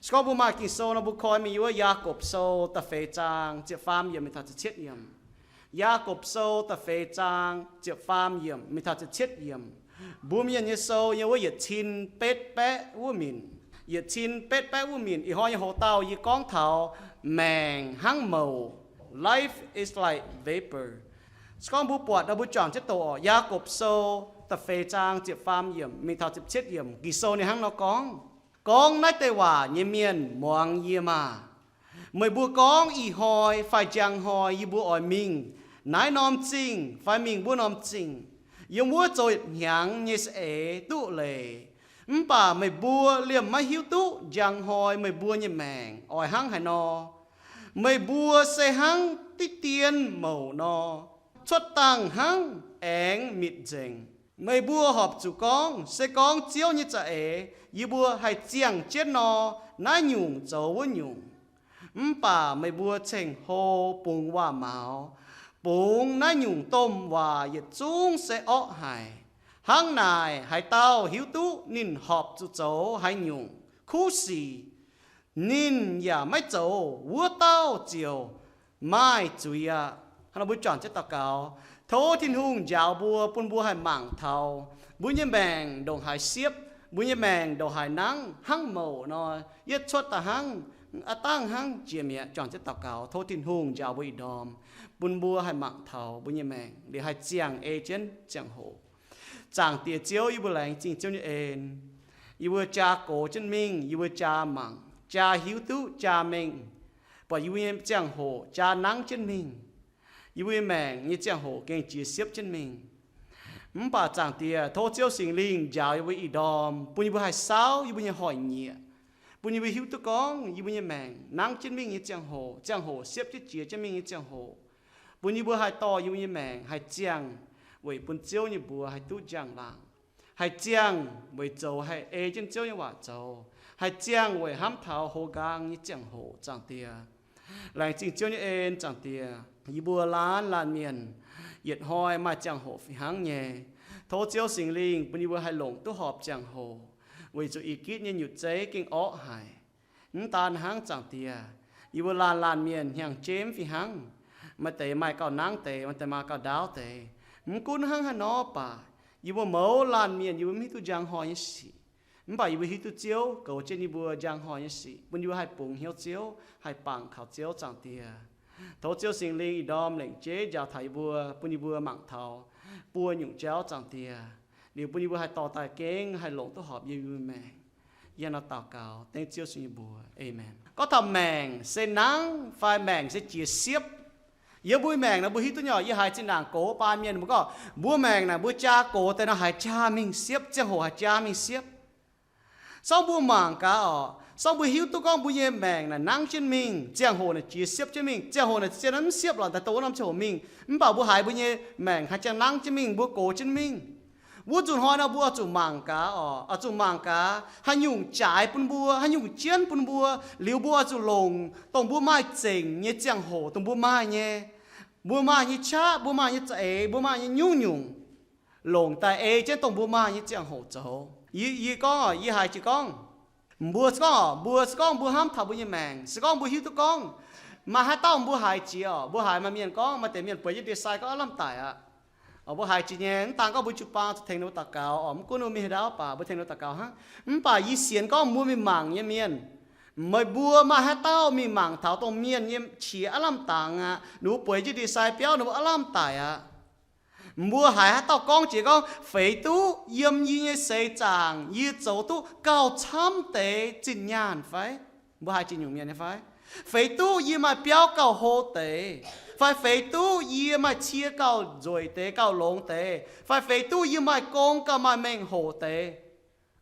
Se gorngv mbuo maaih Ging-Sou nor, mbuo koi mingh yiem wuov Yaagorpc Sou da'feix zaang ziepc faam yiemc mingh taux ziepc cietv yiemc. Yaagorpc Sou da'feix zaang ziepc faam yiemc mingh taux ziepc cietv yiemc. Mbuo Mienh nyei sou yiem wuov yietc cin betv baeqv wuov minc. Yietc cin betv baeqv wuov minc, ih hnoi nyei hoc-dauh yie gorngv taux maengc hnangv mouc. Life is like vapor. Se gorngv mbuo buatc nor, mbuo juangc jienv doqc oc. Yaagorpc Sou da'feix zaang ziepc faam yiemc mingh taux ziepc cietv yiemc, Ging-Sou ninh hnangv nor gorngv, gorngv naaiv deix waac nyei mienh muangx yie maah! Meih mbuo gorngv, ih hnoi fai njang hnoi yie mbuo oix mingh naaiv norm zingh fai mingh wuov norm zingh, yiem wuov zoux yietc hnyangx nyei saeng-eix duqv leiz. Mv baac meih mbuo liemh maiv hiuv duqv njang hnoi meih mbuo nyei maengc oix hnangv haaix nor. Meih mbuo se hnangv diqv dien mouc nor, cuotv dangh hnangv aengx mitc nzengc. Meih mbuo horpc zuqc gorngv, se gorngv Ziouv nyei za'eix yie mbuo haih ziangh jienv nor, naaiv nyungc zoux wuov nyungc. Mv baac meih mbuo ceng-hlo bungx waac-maux, bungx naaiv nyungc domh waac yietc zungv se orqv haic. Hnangv naaic, haaix dauh hiuv duqv ninh horpc zuqc zoux haaix nyungc kuv sic, ninh yaac maiv zoux, wuov dauh ziouc maaih zuiz aqv. Hnangv nor mbuo juangc jienv daux gaux, tov Tin-Hungh njaaux mbuo, bun mbuo haih mangc taux mbuo nyei maengc ndongc haaix siepv, mbuo nyei maengc ndongc haaix nangv, hnangv mouc nor, yietv cuotv daaih hnangv, a'dangh hnangv jiex mi'aqv. Juangc jienv daux gaux, tov Tin-Hungh njaaux mbuo ih ndorm, bun mbuo haih mangc taux mbuo nyei maengc liuz haih ziangh ei jienv ziangh hoc. Zaangc Diex Ziouv, yie mbuo laengz zingh Ziouv nyei en. Yie mbuo jaa gox jienv mingh, yie mbuo jaa mangc, jaa hiuv duqv, jaa mengh, buatc yie mbuo nyei ziangh hoc jaa nangv jienv mingh. Yie mbuo nyei maengc nyei ziangh hoc gengh jiex siepv jienv mingh. Mv baac Zaangc Diex, tov Ziouv Singx Lingh njaaux yie mbuo ih ndorm, bun yie mbuo haih saauv yie mbuo nyei hoic nyieqc, bun yie mbuo hiuv duqv gorngv yie mbuo nyei maengc nangv jienv mingh nyei ziangh hoc, ziangh hoc siepv jienv jiex jienv mingh nyei ziangh hoc, bun yie mbuo haih dorh yie mbuo nyei maengc haih ziangh weic bun Ziouv nyei mbuox haih duqv njang-laangc, haih ziangh weic zoux haih ei jienv Ziouv nyei waac zoux, haih ziangh weic hnamv taux hoz nqaang nyei ziangh hoc. Zaangc Diex, laengz zingh Ziouv nyei en. Zaangc Diex, yie mbuo laanh laanh mienh yietc hnoi maaih ziangh hoc fih hnangv nyei. Tov Ziouv Singx Lingh bun yie mbuo haih longc duqv horpc ziangh hoc, weic zuqc ih gitv nyei nyutc zeiv gengh orqv haic. Mv daan hnangv, Zaangc Diex, yie mbuo laanh laanh mienh hnyangx-jeiv fih hnangv. Maaih deix maaih gauh nangv deix, maaih deix maaih gauh ndaauv deix. Mv gunv hnangv haaix nor baac, yie mbuo mouz laanh mienh yie mbuo mv hiuv duqv njang hnoi nyei sic. Mv baac yie mbuo hiuv duqv Ziouv goux jienv yie mbuo njang hnoi nyei sic, bun yie mbuo haih bungx hnyouv Ziouv, haih bangc kaux Ziouv. Zaangc Diex, tov Ziouv Singx Lingh ih ndorm lengc jeiv njaaux taux yie mbuo, bun yie mbuo mangc taux buo nyungc jauv, Zaangc Diex, liuz bun yie mbuo haih dorh daaih gengh haih longc duqv horpc yiem yie mbuo maengc. Yie nor daux gaux dengv Ziouv Yesu nyei mbuox, aamen. Gorngv taux maengc se nangv fai maengc se jiex siepv, yiem mbuo maengc naaic mbuo hiuv duqv nyei. Yie haiz zinh ndaangc gox baan mienh mbuo gorngv, mbuo maengc naaic mbuo jaa gox deix nor haiz jaa mingh siepv, ziangh hoc haiz jaa mingh siepv. Sorng mbuo mangc gaax oc, sorng mbuo hiuv duqv gorngv mbuo nyei maengc naaic nangv jienv mingh, ziangh hoc naaic jiex siepv jienv mingh. Ziangh hoc naaic zien mv siepv lorqc, daaih dongh wuov norm ziangh hoc mingh. Mv baac mbuo haiz mbuo nyei maengc haiz ziangh nangv jienv mingh, mbuo gox jienv mingh. Wuov nzunc hnoi nor mbuo oix zuqc mangc gaax oc, oix zuqc mangc gaax haaix nyungc jaaix bun mbuo, haaix nyungc jienv bun mbuo, liuz mbuo oix zuqc longc dongh mbuo maaih zengc nyei ziangh hoc, dongh mbuo maaih nyei, mbuo maaih nyei qaqv, mbuo maaih nyei za'eix, mbuo maaih nyei nyungc-nyungc, longc daaih ei jienv dongh mbuo maaih nyei ziangh hoc zoux. Yie, yie gorngv oc, yie haiz jiex gorngv, mbuo se gorngv oc, mbuo se gorngv mbuo hnamv taux mbuo nyei maengc, se gorngv mbuo hiuv duqv gorngv maaih haaix dauh mbuo haiz jiex oc, mbuo haiz maaih mienh gorngv, maaih deix mienh bueix jienv ndie-sai gorngv aav lamh daic aqv. Mbuo haiz jiex nyei, mv daan gorngv mbuo jiu-baang zuqc tengx ninh mbuo daux gaux oc, mv gunv ninh mbuo mingh haaix ndau baac mbuo tengx ninh mbuo daux gaux hnangv. Mv baac yie sienx gorngv mbuo mingh mangc nyei mienh, meih mbuo maaih haaix dauh mingh mangc taux dongh mienh nyei qiex aav lamh dangx aqv, ninh mbuo bueix jienv ndie-sai biauv, ninh mbuo aav lamh daic aqv. Mbuo haiz haaix dauh gorngv jiex gorngv, feix duqv yiem yie nyei seix zaangc yie zoux duqv gauh camv deix zinh nyaanh fai? Mbuo haiz jiex nyungc mienh nyei fai? Feix duqv yie maaih biauv gauh hlo deix, fai feix duqv yie maaih cie gauh nzueic deix, gauh longx deix, fai feix duqv yie maaih gong gauh maaih mengh hoc deix.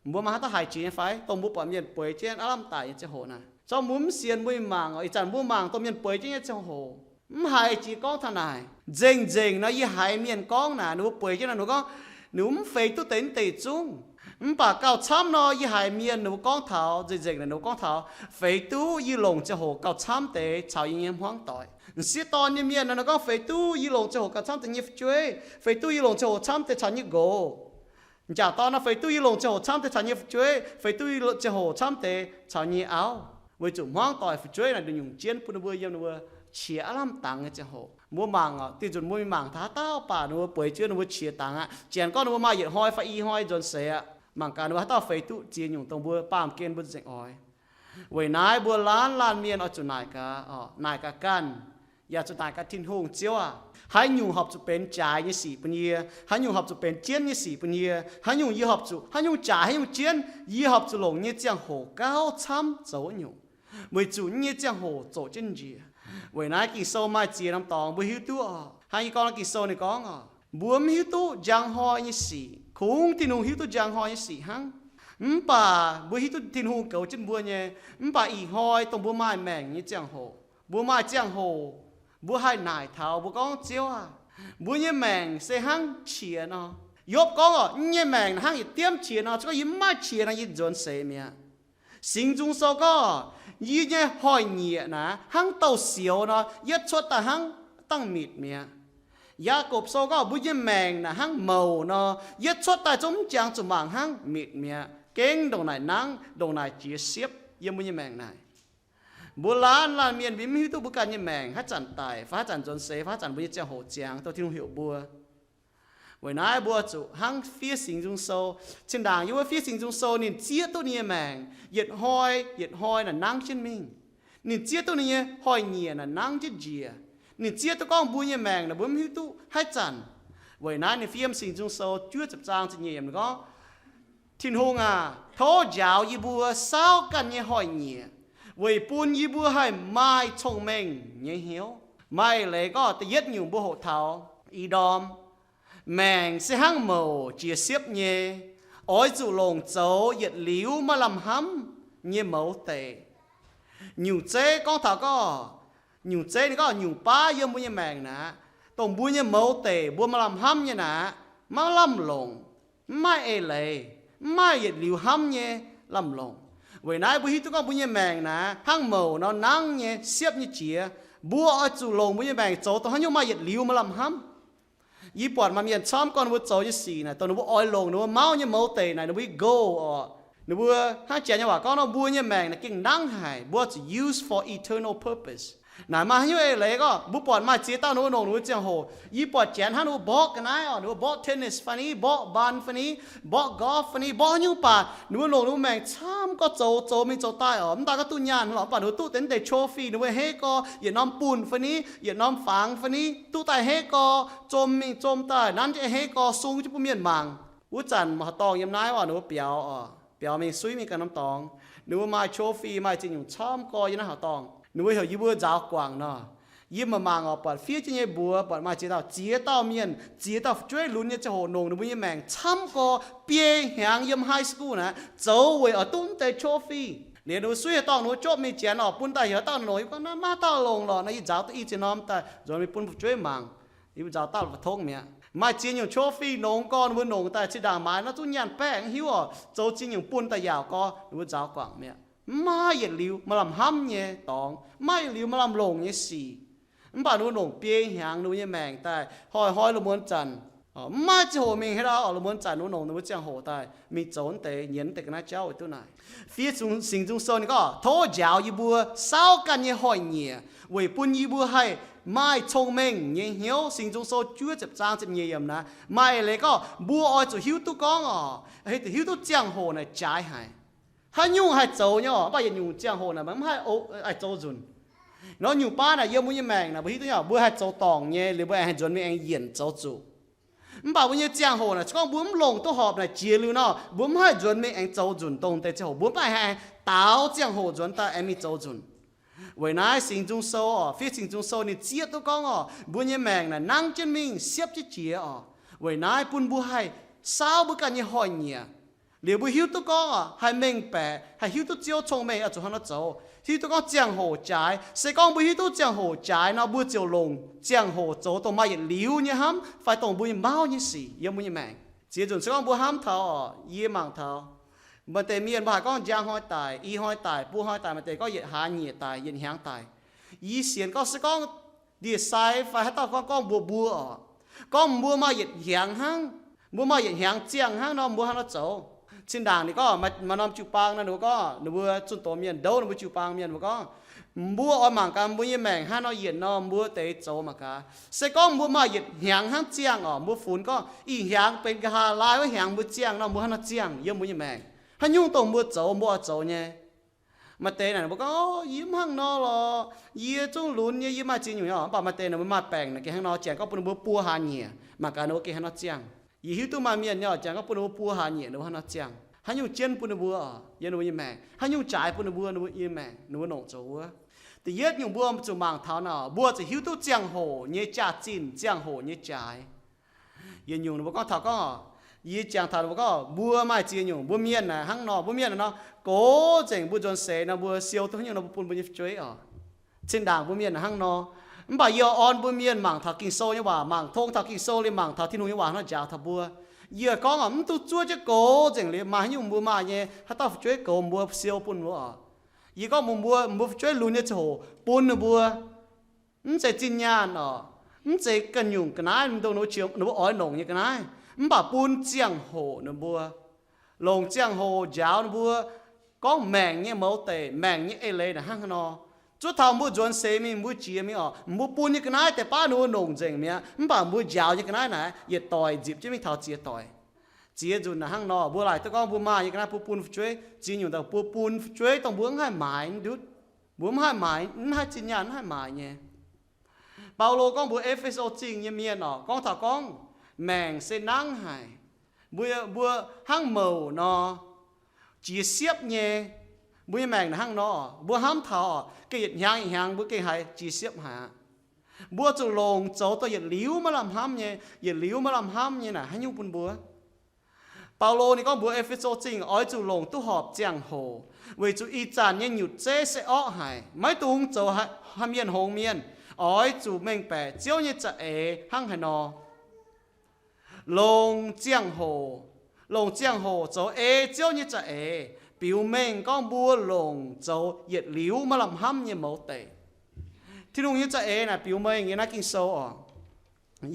Mbuo maaih haaix dauh haiz jiex nyei fai? Dongh mbuo buatc mienh bueix jienv aav lamh daic nyei ziangh hoc naaic, zorqv mbuo mv sienx mbuo mingh mangc oc. Ih zanc mbuo mangc dongh mienh bueix jienv nyei ziangh hoc, mv haiz jiex gorngv taux naaic. Nzengc-nzengc nor yie haiz mienh gorngv naaic, ninh mbuo bueix jienv naaic, ninh mbuo gorngv ninh mv feix duqv deix naaiv deic zungv. Mv baac gauh camv nor yie haiz mienh ninh mbuo gorngv taux, nzengc-nzengc naaic ninh mbuo gorngv taux, feix duqv yie longc ziangh hoc gauh camv deix caux yie nyei hmuangv doic. M'sieqv dorn nyei mienh nor ninh gorngv, feix duqv yie longc ziangh hoc gauh camv deix nyei fu'jueiv, feix duqv yie longc ziangh hoc camv deix caux nyei nqox. M'jangc dorn nor, feix duqv yie longc ziangh hoc camv deix caux nyei fu'jueiv, feix duqv yie longc ziangh hoc camv deix caux nyei auv, weic zuqc hmuangv doic fu'jueiv naaic nduqc nyungc jienv bun ninh mbuo yiem ninh mbuo qiex aav lamh dangx nyei ziangh hoc. Mbuo mangc oc, diuh nzunc mbuo mingh mangc taux haaix dauh baac ninh mbuo bueix jienv ninh mbuo qiex dangx aqv. Janx gorngv ninh mbuo maaih yietc hnoi fai i hnoi nzuonx seix aqv, mangc gaax ninh mbuo haaix dauh feix duqv ziex nyungc dongh mbuo baamh gen mbuo nzengc oix. Weic naaiv mbuo laanh laanh mienh oix zuqc naaic gaax, naaic gaax ganh, yaac zuqc naaic gaax Tin-Hungh, Ziouv aah, haaix nyungc horpc zuqc benx jaaix nyei sic bun yie? Haaix nyungc horpc zuqc benx jienv nyei sic bun yie? Haaix nyungc yie horpc zuqc, haaix nyungc jaaix, haaix nyungc jienv, yie horpc zuqc longc nyei ziangh hoc gauh camv zoux nyungc, weic zuqc nyei ziangh hoc zoqc jienv njiec. Weic naaiv Ging-Sou maaih ziex norm dorngx mbuo hiuv duqv oc. Hnangv yie gorngv Ging-Sou ninh gorngv oc, mbuo mv hiuv duqv njang hnoi nyei sic. Kungx Tin-Hungh hiuv duqv njang hnoi nyei sic hnangv. Mv baac mbuo hiuv duqv Tin-Hungh goux jienv mbuo nyei, mv baac ih hnoi dongh mbuo maaih maengc nyei ziangh hoc, mbuo maaih ziangh hoc, mbuo haih naaic taux, mbuo gorngv, Ziouv aah, mbuo nyei maengc se hnangv qiex nor. Yopv gorngv oc, yie nyei maengc hnangv yietc diemv qiex nor. Se gorngv yie mv maaih qiex nor, yie nzuonx seix mi'aqv. Singx Nzung Sou gorngv, yie nyei hnoi-nyieqc naaic hnangv douz-sioux nor, yietv cuotv daaih hnangv dangh mitc mi'aqv. Yaagorpc Sou gorngv, mbuo nyei maengc naaic hnangv mouc nor, yietv cuotv daaih zungv mv jangx zuqc mangc hnangv mitc mi'aqv. Gengh ndongc naaic nangv, ndongc naaic jiex siepv yiem mbuo nyei maengc naaic. Mbuo laanh laanh mienh mbuo mv hiuv duqv mbuo ganh nyei maengc haaix zanc daic, fai haaix zanc nzuonx seix, fai haaix zanc mbuo nyei ziangh hoc ziangx dongh Tin-Hungh heuc mbuo. Weic naaiv mbuo zuqc hnangv fiev Singx Nzung Sou. Zinh ndaangc yie wuov fiev Singx Nzung Sou, ninh zieqv duqv ninh nyei maengc yietc hnoi yietc hnoi naaic nangv jienv mingh. Ninh zieqv duqv ninh nyei hnoi-nyieqc naaic nangv jienv njiec. Ninh zieqv duqv gorngv mbuo nyei maengc naaic mbuo mv hiuv duqv haaix zanc. Weic naaiv ninh fiev Singx Nzung Sou juov ziepc zaang ziepc nyeic yiemc gorngv, Tin-Hungh aac, tov njaaux yie mbuo saauv ganh nyei hnoi-nyieqc, weic bun yie mbuo haih maaih cong-mengh nyei hnyouv. Maaih eix leiz gorngv da'yietv nyungc mbuo hoqc taux i ndorm, maengc se hnangv mouc jiex siepv nyei, oix zuqc longc zoux yietc liuz maaih lamh hnamv nyei mouz deic. Nyungc zeiv gorngv taux gorngv, nyungc zeiv ninh gorngv nyungc baav yiem mbuo nyei maengc naaic, dongh mbuo nyei mouz deic mbuo maaih lamh hnamv nyei naaic, maiv lamh longc, mv maaih eix leiz, mv maaih yietc liuz hnamv nyei lamh longc. Weic naaiv mbuo hiuv duqv gorngv mbuo nyei maengc naaic hnangv mouc nor nangv nyei siepv nyei jiex. Mbuo oix zuqc longc mbuo nyei maengc zoux dongh haaix nyungc maaih yietc liuz maaih lamh hnamv. Yie buatc maaih mienh camv gorngv ninh mbuo zoux nyei sic naaic, dongh ninh mbuo oix longc ninh mbuo mauv nyei mouz deic naaic, ninh mbuo nyei goal oc. Ninh mbuo hnangv janx nyei waac gorngv nor, mbuo nyei maengc naaic gengh nangv haic, mbuo zuqc use for eternal purpose. Naaic maaih haaix nyungc eix leiz gorngv mbuo buatc maaih ziex dauh ninh mbuo longc ninh mbuo ziangh hoc. Yie buatc janx hnangv ninh mbuo mborqv ga'naaiv oc, ninh mbuo mborqv tennis fai ni, mborqv baan fai ni, mborqv golf fai ni, mborqv haaix nyungc baac ninh mbuo longc ninh mbuo maengc camv gorngv zoux, zoux mingh zoux daaih oc. Mv daaih gorngv duqv nyaanh lorqc, mv baac ninh mbuo duqv deix, deix trophy ninh mbuo heix gorx, yietc norm bunh fai ni, yietc norm fangx fai ni, duqv daaih heix gorx, zom mingh zom daaih nanv jienv heix gorx sung jienv bun mienh mangc. Wuov zanc horqc dorngh yiem naaiv oc, ninh mbuo biaux oc, biaux mingh suiv mingh ganh norm dorngx. Ninh mbuo maaih trophy, maaih ziex nyungc camv gorx yiem naaiv horqc dorngh. Ninh mbuo heuc yie mbuo nzaaux guangc nor. Yie mangc mangc oc, buatc fiev jienv nyei mbuox, buatc maaih ziex dauh, ziex dauh mienh, ziex dauh fu'jueiv lunx nyei ziangh hoc longc ninh mbuo nyei maengc camv gorx biei hnyangx yiem high school naaic zoux weic oix duqv deix trophy. Liuz ninh mbuo suiv horqc dorngh ninh mbuo jopv mingh janx oc, bun daaih heuc dauh longc, yie gorngv, naaiv maaih dauh longc lorqc. Naaiv yie nzaaux duqv i ziex norm daaih nzuonx mingh bun fu'jueiv mangc. Yie mbuo nzaaux dauh la'tongv mi'aqv. Maaih ziex nyungc trophy longx gorx, ninh mbuo longc daaih zinh ndaangc maaiz nor zungv nyaanh baeqv hiuv oc, zoux ziex nyungc bunh daaih yaauc gorx, ninh mbuo nzaaux guangc mi'aqv. Mv maaih yietc liuz maaih lamh hnamv nyei dorngx, mv maaih yietc liuz maaih lamh longc nyei sic. Mv baac ninh mbuo longc biei hnyangx ninh mbuo nyei maengc daaih hnoi-hnoi lungh muonz zanc, mv maaih ziangh hoc mingh haaix ndau oc, lungh muonz zanc ninh mbuo longc ninh mbuo ziangh hoc daaih mingh zoux naaiv deix, nyienz naaiv deix ga'naaiv jauv weic duqv naaic. Fiev Singx Nzung Sou ninh gorngv, tov njaaux yie mbuo saauv ganh nyei hnoi-nyieqc weic bun yie mbuo haih maaih cong-mengh nyei hnyouv. Singx Nzung Sou juov ziepc zaang ziepc nyeic yiemc naaiv maaih eix leiz gorngv mbuo oix zuqc hiuv duqv gorngv oc, hiuv duqv ziangh hoc naaic jaaix haic. Haaix nyungc haih zoux nyei oc, mv baac yietc nyungc ziangh hoc naaic maiv haih, haih zoux nzunc. Nor nyungc baav naaic yiem mbuo nyei maengc naaic mbuo hiuv duqv nyei oc, mbuo haih zoux dorngc nyei liuz mbuo aengx haih nzuonx mingh aengx yienc zoux zuqc. Mv baac mbuo nyei ziangh hoc naaic se gorngv mbuo mv longc duqv horpc naaic jiex liuz nor, mbuo mv haih nzuonx mingh aengx zoux nzunc dongh deix ziangh hoc, mbuo mv baac haih daaux ziangh hoc nzuonx daaih aengx mingh zoux nzunc. Weic naaiv Singx Nzung Sou oc, fiev Singx Nzung Sou ninh zieqv duqv gorngv oc, mbuo nyei maengc naaic nangv jienv mingh siepv jienv jiex oc. Weic naaiv bun mbuo haih saauv mbuo ganh nyei hnoi-nyieqc. Liuz mbuo hiuv duqv gorngv oc, haih mengh baeqc, haih hiuv duqv Ziouv cong-mengh oix zuqc hnangv nor zoux. Hiuv duqv gorngv ziangh hoc jaaix, se gorngv mbuo hiuv duqv ziangh hoc jaaix nor, mbuo ziouc longc ziangh hoc zoux dongh maaih yietc liuz nyei hnamv fai dongh mbuo nyei mauv nyei sic yiem mbuo nyei maengc. Ziex nzunc se gorngv mbuo hnamv taux oc, yie mangc taux maaih deix mienh mbuo haiz gorngv njang hnoi daic, i hnoi daic, buo hnoi daic, maaih deix gorngv yietc hlaax nyieqc daic, yietc hnyangx daic. Yie sienx gorngv se gorngv ndie-sai fai haaix dauh gorngv, gorngv mbuox mbuo oc, gorngv mbuo maaih yietc hnyangx hnangv, Mbuo maaih yietc hnyangx ziangh hnangv nor, mbuo haaix nor zoux? Zinh ndaangc ninh gorngv maaih norm jiu-baang nor, ninh mbuo gorngv, ninh mbuo zunh doz mienh, ndouv ninh mbuo jiu-baang mienh, mbuo gorngv, mbuo oix mangc gaax mbuo nyei maengc hnangv nor yietc norm, mbuo deix zoux mangc gaax. Se gorngv mbuo maaih yietc hnyangx hnangv ziangh oc, mbuo funx gorngv ih hnyangx benx nqa'haav laai wuov hnyangx mbuo ziangh nor, mbuo haaix nor ziangh yiem mbuo nyei maengc? Haaix nyungc dongh mbuo zoux, mbuo oix zoux nyei? Maaih deix naaic ninh mbuo gorngv, yie mv hnangv nor lorqc, yie zungv lunx nyei, yie maaih ziex nyungc nyei oc. Mv baac maaih deix naaic mbuo maaih baengc naaic gengh hnangv nor, janx gorngv bun ninh mbuo buo hlaax nyieqc, mangc gaax ninh mbuo gengh haaix nor ziangh. Yie hiuv duqv maaih mienh nyei oc, janx gorngv bun ninh mbuo buo hlaax nyieqc ninh mbuo haaix nor ziangh. Haaix nyungc jienv bun ninh mbuo oc, yiem ninh mbuo nyei maengc? Haaix nyungc jaaix bun ninh mbuo, ninh mbuo nyei maengc, ninh mbuo nongc zoux wuov? Da'yietv nyungc mbuo zuqc mangc taux naaic, mbuo zuqc hiuv duqv ziangh hoc nyei jaax-zinh, ziangh hoc nyei jaaix. Yietc nyungc ninh mbuo gorngv taux gorngv, yie jangx taux ninh mbuo gorngv mbuo maaih ziex nyungc, mbuo mienh naaic hnangv nor, mbuo mienh naaic nor, gox nzengc mbuo nzuonx seix nor, mbuo siou duqv haaix nyungc nor mbuo bun mbuo nyei fu'jueiv oc. Zinh ndaangc mbuo mienh hnangv nor. Mv baac yie oix orn mbuo mienh mangc taux Ging-Sou nyei waac, mangc tong taux Ging-Sou liuz mangc taux Tin-Hungh nyei waac hnangv nor njaaux taux mbuo. Yie gorngv oc, mv duqv zuov jienv gox nzengc liuz maaih haaix nyungc mbuo maaih nyei, haaix dauh fu'jueiv goux mbuo siou bun mbuo oc. Yie gorngv mbuox mbuo, mbuo fu'jueiv lunx nyei ziangh hoc bun ninh mbuo. Mv zeiz zinh nyaanh oc, mv zeiz ganh nyungc ga'naaiv, mv dongh ninh mbuo oix longc nyei ga'naaiv, mv baac bun ziangh hoc ninh mbuo, longc ziangh hoc njaaux ninh mbuo, gorngv maengc nyei mouz deic, maengc nyei eix leiz naaic hnangv haaix nor. Zuov taux mbuo nzuonx seix mingh, mbuo jiex mingh oc, mbuo bun nyei ga'naaiv deix baav ninh mbuo longc nzengc mi'aqv, mv baac mbuo njaaux nyei ga'naaiv naaic yietc doic nzipc jienv mingh taux ziex doic. Ziex nzunc naaic hnangv nor, mbuo laaic duqv gorngv mbuo maaih nyei ga'naaiv mbuo bun fu'jueiv, ziex nyungc daaih mbuo bun fu'jueiv dongh mbuo mv haih maaiz ndutv, mbuo mv haih maaiz, mv haih zinh nyaanh, mv haih maaiz nyei. Baulo gorngv mbuox E^fe^so Zingh nyei mienh oc, gorngv taux gorngv maengc se nangv haic. Mbuo, mbuo hnangv mouc nor, jiex siepv nyei. Mbuo nyei maengc naaic hnangv nor, mbuo hnamv taux oc, gengh yietc hnyangx yietc hnyangx mbuo gengh haiz jiex siepv haic aqv. Mbuo zuqc longc zoux dongh yietc liuz maiv lamh hnamv nyei, yietc liuz maiv lamh hnamv nyei naaic haaix nyungc bun mbuo? Baulo ninh gorngv mbuox E^fe^so Zingh oix zuqc longc duqv horpc ziangh hoc, weic zuqc ih zanc nyei nyutc zeiv se orqv haic, maiv dungx zoux haaix mienh hngongx mienh, oix zuqc mengh baeqc Ziouv nyei za'eix hnangv haaix nor. Longc ziangh hoc, longc ziangh hoc zoux ei Ziouv nyei za'eix, biux mengh gorngv mbuo longc zoux yietc liuz maiv lamh hnamv nyei mouz deic. Tin-Hungh nyei za'eix naaic biux mengh nyei naaiv Ging-Sou oc.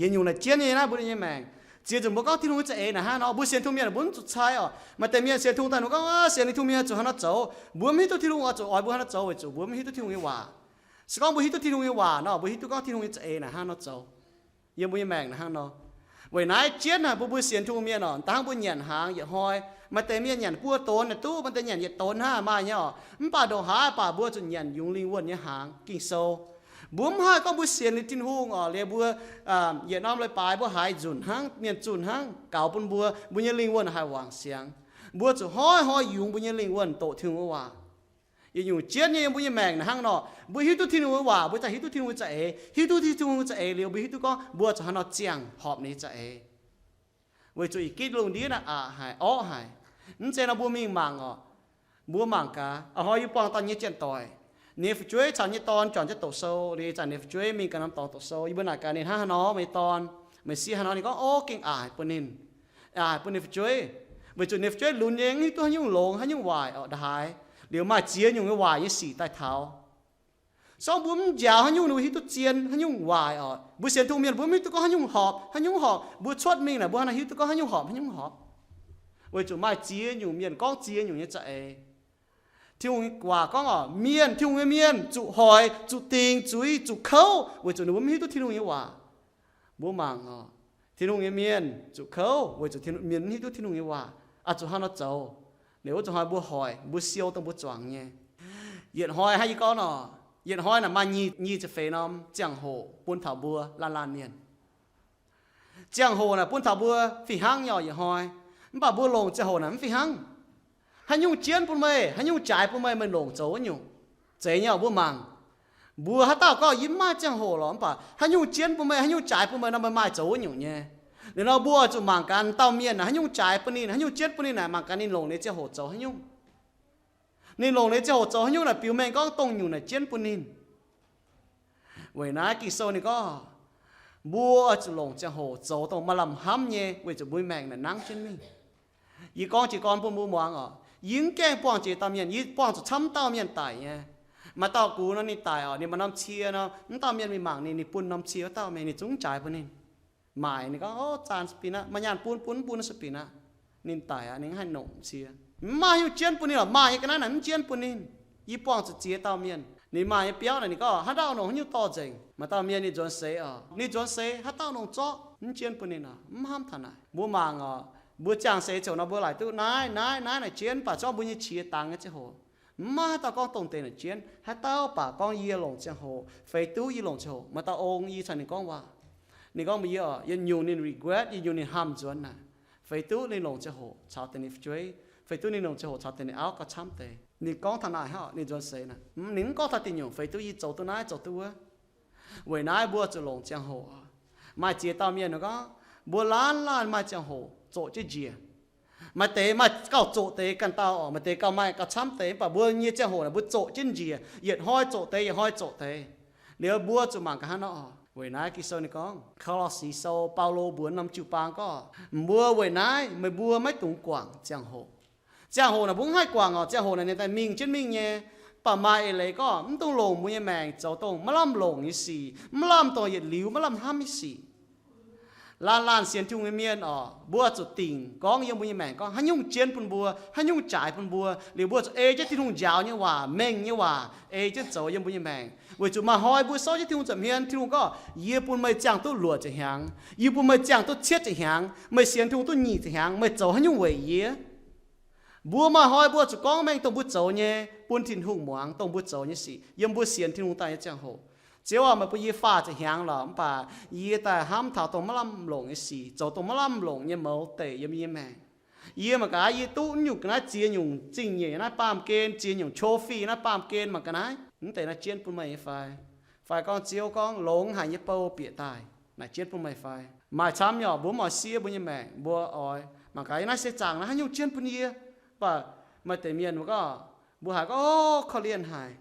Yietc nyungc naaic jienv nyei naaiv mbuo nyei maengc. Ziex nzunc mbuo gorngv Tin-Hungh nyei za'eix naaic hnangv nor, mbuo sienx Tin-Hungh mienh mbuo mv zuqc cai oc. Maaih deix mienh sienx Tin-Hungh daaih ninh gorngv, sienx Tin-Hungh mienh zuqc haaix nor zoux, mbuo mv hiuv duqv Tin-Hungh oix zuqc oix mbuo haaix nor zoux weic zuqc mbuo mv hiuv duqv Tin-Hungh nyei waac. Se gorngv mbuo hiuv duqv Tin-Hungh nyei waac nor, mbuo hiuv duqv gorngv Tin-Hungh nyei za'eix naaic hnangv nor zoux. Yiem mbuo nyei maengc naaic hnangv nor. Weic naaiv jienv naaic mbuo, mbuo sienx Tin-Hungh mienh oc, dangv mbuo nyanc hnaangx yietc hnoi, maaih deix mienh nyanc buo donx naaic duqv, maaih deix nyanc yietc donx hnangv maaih nyei oc. Mv baac ndongc haaix baac mbuo zuqc nyanc yungz lingh wuonh nyei hnaangx, Ging-Sou. Mbuo mv haih gorngv mbuo sienx liuz Tin-Hungh oc, liuz mbuo yietc norm leiz-baaix mbuo haiz nzunc hnangv, mienh zunh hnangv gaux bun mbuo, mbuo nyei lingh wuonh haih wangc siangx. Mbuo zuqc hnoi-hnoi yungz mbuo nyei lingh wuonh doqc Tin-Hungh nyei waac. Yietc nyungc jienv nyei yiem mbuo nyei maengc naaic hnangv nor, mbuo hiuv duqv Tin-Hungh nyei waac, mbuo daaih hiuv duqv Tin-Hungh nyei za'eix, hiuv duqv Tin-Hungh nyei za'eix liuz, mbuo hiuv duqv gorngv mbuo zuqc haaix nor ziangh horpc ninh nyei za'eix. Weic zuqc ih gitv lungh ndiev naaiv aqc haic, orqv haic. Mv zeiz nor mbuo mingh mangc oc. Mbuo mangc gaax, a'hnoi yie buangh dauh nyei janx-doic, ninh nyei fu'jueiv caux nyei dorn juangc jienv doqc sou. Ninh zanc ninh fu'jueiv mingh ganh norm dorngx doqc sou. Yie mbuo naaic gaax ninh hnangv haaix nor, meih dorn, meih sieqv haaix nor? Ninh gorngv, o, gengh aqc haic bun ninh, aqc haic bun ninh fu'jueiv, weic zuqc ninh fu'jueiv lunx nyei, mv hiuv duqv haaix nyungc longx haaix nyungc waaic oc, ndongc haaix. Liuz maaih ziex nyungc nyei waaic nyei sic daaih taux. Se gorngv mbuo mv njaaux haaix nyungc, ninh mbuo hiuv duqv zien haaix nyungc waaic oc. Mbuo sienx Tin-Hungh mienh mbuo mv hiuv duqv gorngv haaix nyungc horpc haaix nyungc horpc. Mbuo cuotv mingh naaic mbuo hnangv naaic hiuv duqv gorngv haaix nyungc horpc haaix nyungc horpc. Weic zuqc maaih ziex nyungc mienh gorngv ziex nyungc nyei za'eix. Tin-Hungh nyei waac gorngv oc, mienh, Tin-Hungh nyei mienh zuqc hoic, zuqc dingc zuiz, zuqc kouv, weic zuqc ninh mbuo mv hiuv duqv Tin-Hungh nyei waac. Mbuo mangc oc, Tin-Hungh nyei mienh zuqc kouv weic zuqc mienh mv hiuv duqv Tin-Hungh nyei waac, oix zuqc hnangv nor zoux. Liuz wuov zuqc hnoi mbuo hoic, mbuo siou dongh mbuo zuangx nyei. Yietc hnoi hnangv yie gorngv nor, yietc hnoi naaic maaih nyic, nyic ziepc feix norm ziangh hoc bun taux mbuo laanh laanh mienh. Ziangh hoc naaic bun taux mbuo fih hnangv nyei oc yietc hnoi. Mv baac mbuo longc ziangh hoc naaic mv fih hnangv. Haaix nyungc jienv bun meih, haaix nyungc jaaix bun meih, meih longc zoux wuov nyungc. Zeiz nyei oc, mbuo mangc. Mbuo haaix dauh gorngv yie mv maaih ziangh hoc lorqc, mv baac haaix nyungc jienv bun meih, haaix nyungc jaaix bun meih nor, meih maaih zoux wuov nyungc nyei. Liuz nor mbuo oix zuqc mangc gaax dauh mienh naaic haaix nyungc jaaix bun ninh, haaix nyungc jienv bun ninh naaic, mangc gaax ninh longc ninh nyei ziangh hoc zoux haaix nyungc. Ninh longc ninh nyei ziangh hoc zoux haaix nyungc naaic biux mengh gorngv dongh nyungc naaic jienv bun ninh. Weic naaiv Ging-Sou ninh gorngv, mbuo oix zuqc longc ziangh hoc zoux dongh maaih lamh hnamv nyei weic zuqc mbuo maengc naaic nangv jienv mingh. Yie gorngv jiez gorn bun mbuo muangx oc. Yie mv gaengh buangh jiex dauh mienh, yie buangh zuqc camv dauh mienh daic nyei. Maaih dauh gux nor ninh daic oc, ninh maaih norm cie nor, mv dauh mienh mingh mangc ninh, ninh bun norm cie wuov dauh mingh, ninh zungv jaaix bun ninh. maaic. Ninh gorngv, O, zaanc sueih binc aqv, maaih nyaanh bun, bun, mv bun sueih binc aqv. Ninh daic aqv, ninh mv haih nongc cie. Mv maaih haaix nyungc jienv bun ninh lorqc. Maaih nyei ga'naaiv naaic mv jienv bun ninh. Yie buangh zuqc ziex dauh mienh. Ninh maaih nyei biauv naaic, ninh gorngv haaix dauh nongc haaix nyungc dorh nzengc. Maaih dauh mienh ninh nzuonx seix oc, ninh nzuonx seix haaix dauh nongc zorqv, mv jienv bun ninh oc, mv hnamv taux naaic. Mbuo mangc oc, mbuo ziangh seix ziouc nor mbuo laaic duqv naaiv naaiv naaiv naaic jienv, mv baac zorqv mbuo nyei qiex dangx nyei ziangh hoc, mv maaih haaix dauh gorngv dongh deix naaic jienv. Haaix dauh baac gorngv yie longc ziangh hoc, feix duqv yie longc ziangh hoc. Maaih dauh ong yie caux ninh gorngv waac. Ninh gorngv mbuox yie oc, yietc nyungc ninh regret, yietc nyungc ninh hnamv nzuonx naaic. Feix duqv ninh longc ziangh hoc caux deix ninh fu'jueiv, feix duqv ninh longc ziangh hoc caux deix ninh auv gauh camv deix. Ninh gorngv taux naaic hnangv, ninh nzuonx seix naaic, ninh mv gorngv taux diuc nyungc, feix duqv yie zoux duqv naaiv zoux duqv wuov. Weic naaiv mbuo zuqc longc ziangh hoc. Maaih ziex dauh mienh gorngv, mbuo laanh laanh maaih ziangh hoc zoqc jienv njiec. Maaih deix maaih gauh zoqc deix ganh dauh oc, maaih deix gauh maaih gauh camv deix, mv baac mbuo nyei ziangh hoc naaic mbuo zoqc jienv njiec, yietc hnoi zoqc deix, yietc hnoi zoqc deix. Liuz mbuo zuqc mangc gaax hnangv nor oc. Weic naaiv Ging-Sou ninh gorngv, Ko^lo^si Sou, Baulo mbuox norm jiu-baang gorngv, mbuo weic naaiv meih mbuo maiv dungx guangc ziangh hoc. Ziangh hoc naaic mbuo mv haih guangc oc. Ziangh hoc naaic ninh daaih mingh jienv mingh nyei. Mv baac maaih eix leiz gorngv mv dungx longc mbuo nyei maengc zoux dongh maiv lamh longc nyei sic, mv lamh dongh yietc liuz maiv lamh hnamv nyei sic. Laanh laanh sienx Tin-Hungh nyei mienh oc, mbuo zuqc dingc gorngv yiem mbuo nyei maengc gorngv haaix nyungc jienv bun mbuo, haaix nyungc jaaix bun mbuo, liuz mbuo zuqc ei jienv Tin-Hungh njaaux nyei waac, mengh nyei waac ei jienv zoux yiem mbuo nyei maengc. Weic zuqc maaih hnoi mbuo souv jienv Tin-Hungh nza'hmien, Tin-Hungh gorngv, yie bun meih ziangh duqv luoqc ziepc hnyangx, yie bun meih ziangh duqv cietv ziepc hnyangx, meih sienx Tin-Hungh duqv nyic ziepc hnyangx, meih zoux haaix nyungc weic yie? Mbuo maaih hnoi mbuo zuqc gorngv mengh dongh mbuo zoux nyei bun Tin-Hungh muangx, dongh mbuo zoux nyei sic yiem mbuo sienx Tin-Hungh daaih nyei ziangh hoc. Ziouv aac, meih bun yie faah ziepc hnyangx lorqc, mv baac yie daaih hnamv taux dongh maiv lamh longc nyei sic, zoux dongh maiv lamh longc nyei mouz deic yiem yie nyei maengc. Yie mangc gaax yie duqv nyungc ga'naaiv ziex nyungc zingh nyeic naaiv baamh gen, ziex nyungc trophy naaiv baamh gen mangc ga'naaiv, mv deix naaiv jienv bun meih nyei fai? Fai gorngv Ziouv gorngv longx haic nyei bou bieqc daaih, naaic jienv bun meih fai? Maaih camv nyei oc, mbuo mv oix siev mbuo nyei maengc, mbuo oix mangc gaax yie naaiv seix zaangc naaiv haaix nyungc jienv bun yie. Mv baac maaih deix mienh mbuo gorngv, mbuo haiz gorngv, O, korv-lienh haic.